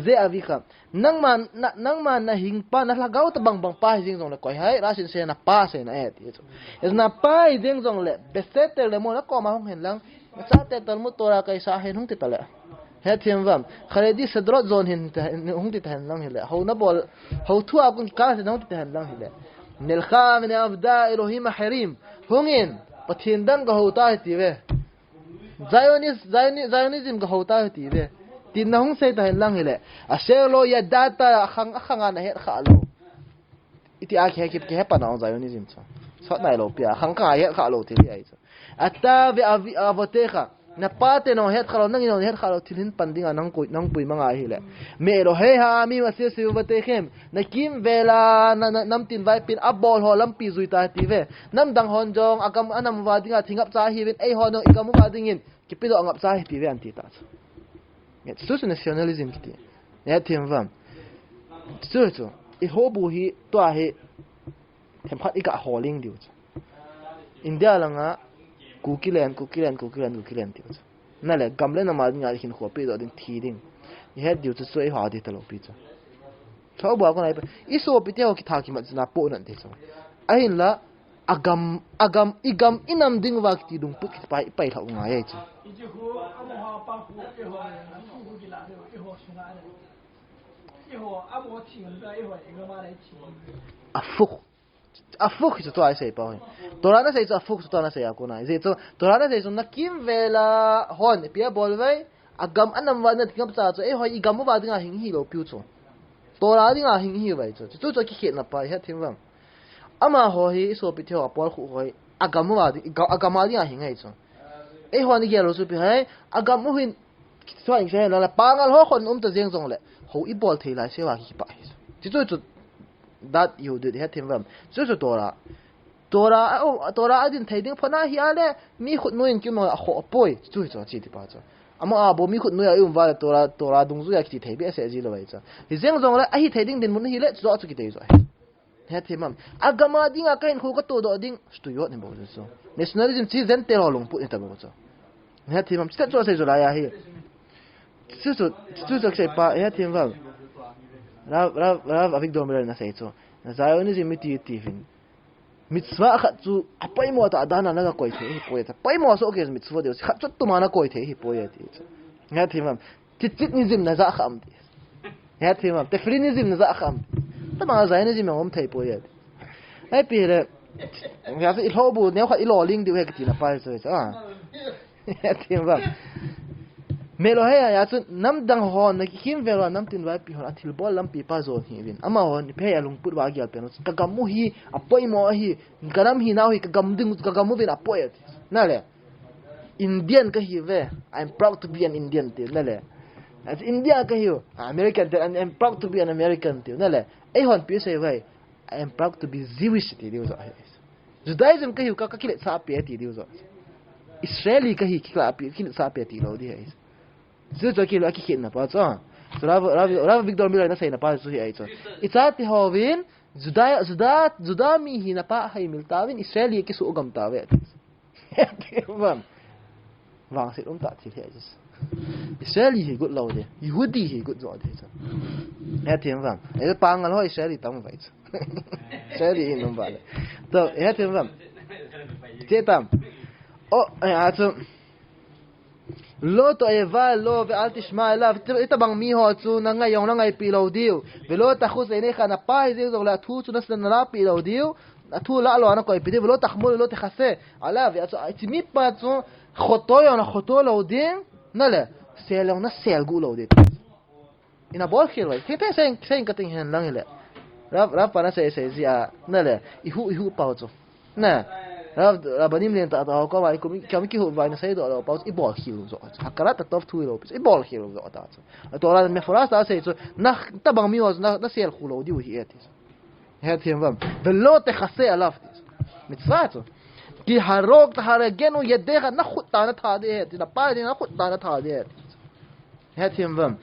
Ze avicha. Nangma, na, nangma na hingpa, na lhagao tabang bang pa hijeng jongle koi ham, Rashi in asei a na pa asei na e ti chu. Is na pa hijeng jongle, beseter lemor, na koma hung hen lang. Na chate Talmud Torah kaisa hen hung ti ta le. Hethem vam. Haredi Sedrot jon hen ta, hung ti ta hen lang hile. Hou na bol, hou thu a kon kikal hen hung ti ta hen lang hile. Nilcha v'na'avda Elohim acherim. Hungin, Pathen dang kahou ta hiti ve. Zionist, Zioni-, Zionism kahou ta hiti ve. Tin na hung sei ta hen lang hile. Asher lo yadata, akhang, akhang a na het kha lou. Iti a kihe, kihe, kihe pa na ong Zionism chu. Sot nai lou pi a, khang kha het kha lou ti pi a chu. Ata ve'avi-, avotecha. Na pate nong het kha lou, nangin nong het kha lou, thil hin pan dinga nang kui, nang kui manga hile. Me Elohei ha'amim asher sevivatechem. Na kimvel a, na, na, namtin vaipin abol ho lampi jui ta ti ve. Namdang hon jong, agam anam uva dinga, thi ngapcha hiuvin, eihon jong, igam uva dingin, kipedoh ngapcha hi ti ve anti ta chu. Nge chu chu nationalism kiti. Hethem vam. Chu chu. I hobu hi, tua hi, themkhat i gah holing diu chu. India langa, Kukiland, Kukiland, Kukiland, Kukiland diu chu. Na le, gam le nam a dinga hinkho pedoh ding thi ding. I het diu chu chu i ha di ta lou pi chu. Thou bua ko nai pa. I sopi te ho kitha kimat chu na po nan ti chu. Ahinla, agam, agam, igam inam ding uva kiti lungput kiti pa, i pai lhau ngai ai chu. Aphuh. Aphuh chu tua i sei pa hoi. Torah in asei chu aphuh chu tua in asei a kona. I sei chu Torah in asei chu na kimvel a hon, ipi abol uve. Agam anam uva na thi ngapcha chu, eihoi igam uva dinga hing hilou piu chu. Torah dinga hing hi uve chu. Chu chu kikhetna pa, hethem vam. Amaho hi i sopi te ho apol khu hoi. Agam uva di, iga-, agam a dinga hing ai chu. Eihon igel lou chu pi hai, agam u hin, Kiti chu a hing se la, la pangal ho khon um ta jeng jongle, hou i bol thei lai se uva kipah hi. Chu chu chu, that you did, hethem vam. Chu chu Torah. Torah a, o, Torah a din thei ding phona hi a le, mi khut noiyin ki um a kho poi. Chu chu chi ti pa chu. Ama a bo mi khut noiya i um uva le Torah, Torah dungjuiya kiti thei behseh ji lou ai chu. Hijeng jongle, ahi thei ding dinmun hi le, chu chu kiti chu. Hethem vam. Agam a dinga ka hinkho ka todoh ding. Shtuyot ni bou chu. Nationalism chu Gentile ho lungput ni ta bou chu. Hethem vam. Chu chu asei chu lai ahi. Chu chu, chu chu asei pa, hethem vam. Rav, Rav, Rav Avigdor Miller in asei chu. Na Zionism iti, iti vin. Mitzvah khat chu apoimo tah dan a na koi thei hi poi ta. Poimo soh kei mitzvah deu. Khat chu tuma na koi thei hi poi ti chu. Hethem vam. Tzitzitnism na ja kham ti. Hethem vam. Tefillinism na ja kham. Tabang Zionism a um thei poi ti. Ai pi le. Ya i lhobu neo khat i loling diu he kiti na pa chu. Ah. Hethem vam. Me Elohei a ya chu namdang hon na kimvel a namtin vaipi hon a thilbol lampi pa jon hiuvin. Amahon ipi a lungput uva agel pen u. Ka gam u hi apoimo ahi. Ka nam hinau hi ka gam ding, ka gam uvin apoi ati. Na le. Indian kahi uve. I'm proud to be an Indian ti na le. As India kahi u. American ti, I'm proud to be an American ti na le. Eihon ipi sei uve. I am proud to be Jewish ti diu jo. Judaism kahi u ka, ka kiletsah pi ti diu jo. Israeli kahi kiletsah pi, kiletsah pi ti lou di hai. Chu chu kilo a kikhetna pa chu. Chu Rav, Rav, Rav Avigdor Miller in aseina pa chu hi ai chu. I chate hovin, Juda, Juda, Juda mi hina pa heimil tauvin, Israeli kisuh gam tauve. Hethem vam. Vangset um tah thil hi ai chu. Israeli hi got lou de, Yehudi hi got jo de chu. Hethem vam. Ei pangal ho Israeli tam vai chu. Israeli hi num vale. To, hethem vam. Che tam. O, ai a chu. Lo to'eva lo ve'al tishma elav. Ita, itabang mi ho chu na ngai jong na ngaipi lou diu. Ve'lo tachus einecha, na pa hi jeng jongle athu chu na, na lahpi lou diu. Athu lah lou a na koipi diu. Ve'lo tachmul ve'lo techase alav. Achu, hiche mi pa chu khoto jong na khoto lou ding. Na le, sel jong na sel gu lou ding. Ina bol khel vai. Thei thei sei, sei kating hen lang hile. Rav, Rav pa na sei, sei ji a, na le, i hu, i hu pau chu. Na, Rav, Rabbanim len tah tah ho koma i kum, i kam kihu vai na seidoh lou pau chu, i bol khel u jo. Hakarat hatov thu i lou pi chu, i bol khel u jo ta chu. A Torah meforah ta sei chu, na, tabang mi ho chu, na, na sel khu lou diu hi e ti chu. Hethem vam. Ve'lo techase alav ti chu. Mitzvah chu. Ki harog taharegenu yedecha, na khut ta na tha ding e ti, na pa ding na khut ta na tha ding e ti chu. Hethem vam.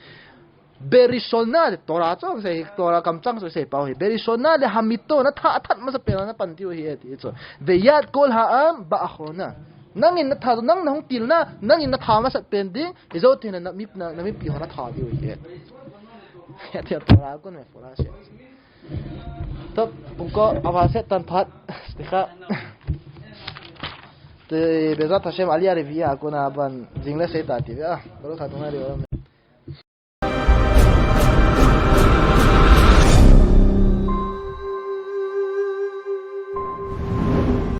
Berishona, Torah chu sei, Torah kamchang chu sei pau hi. Berishona le hamito, na tha athat masa pen a na pan tiu ahi e ti chu. Veyad kol ha'am ba'achrona. Nangin na tha, nang na hung til na, nangin na tha masat pen ding, ijou theina na mi, na, na mipi ho na tha diu ahi e. Ya, ti Torah kon me fora se. To, pung ko, ava se tan phat, stikha. Te, Bezrat Hashem, Aliyah Revi'ah a kona ban, jing le sei ta ti ve a. Baruch Adonai Le'olam.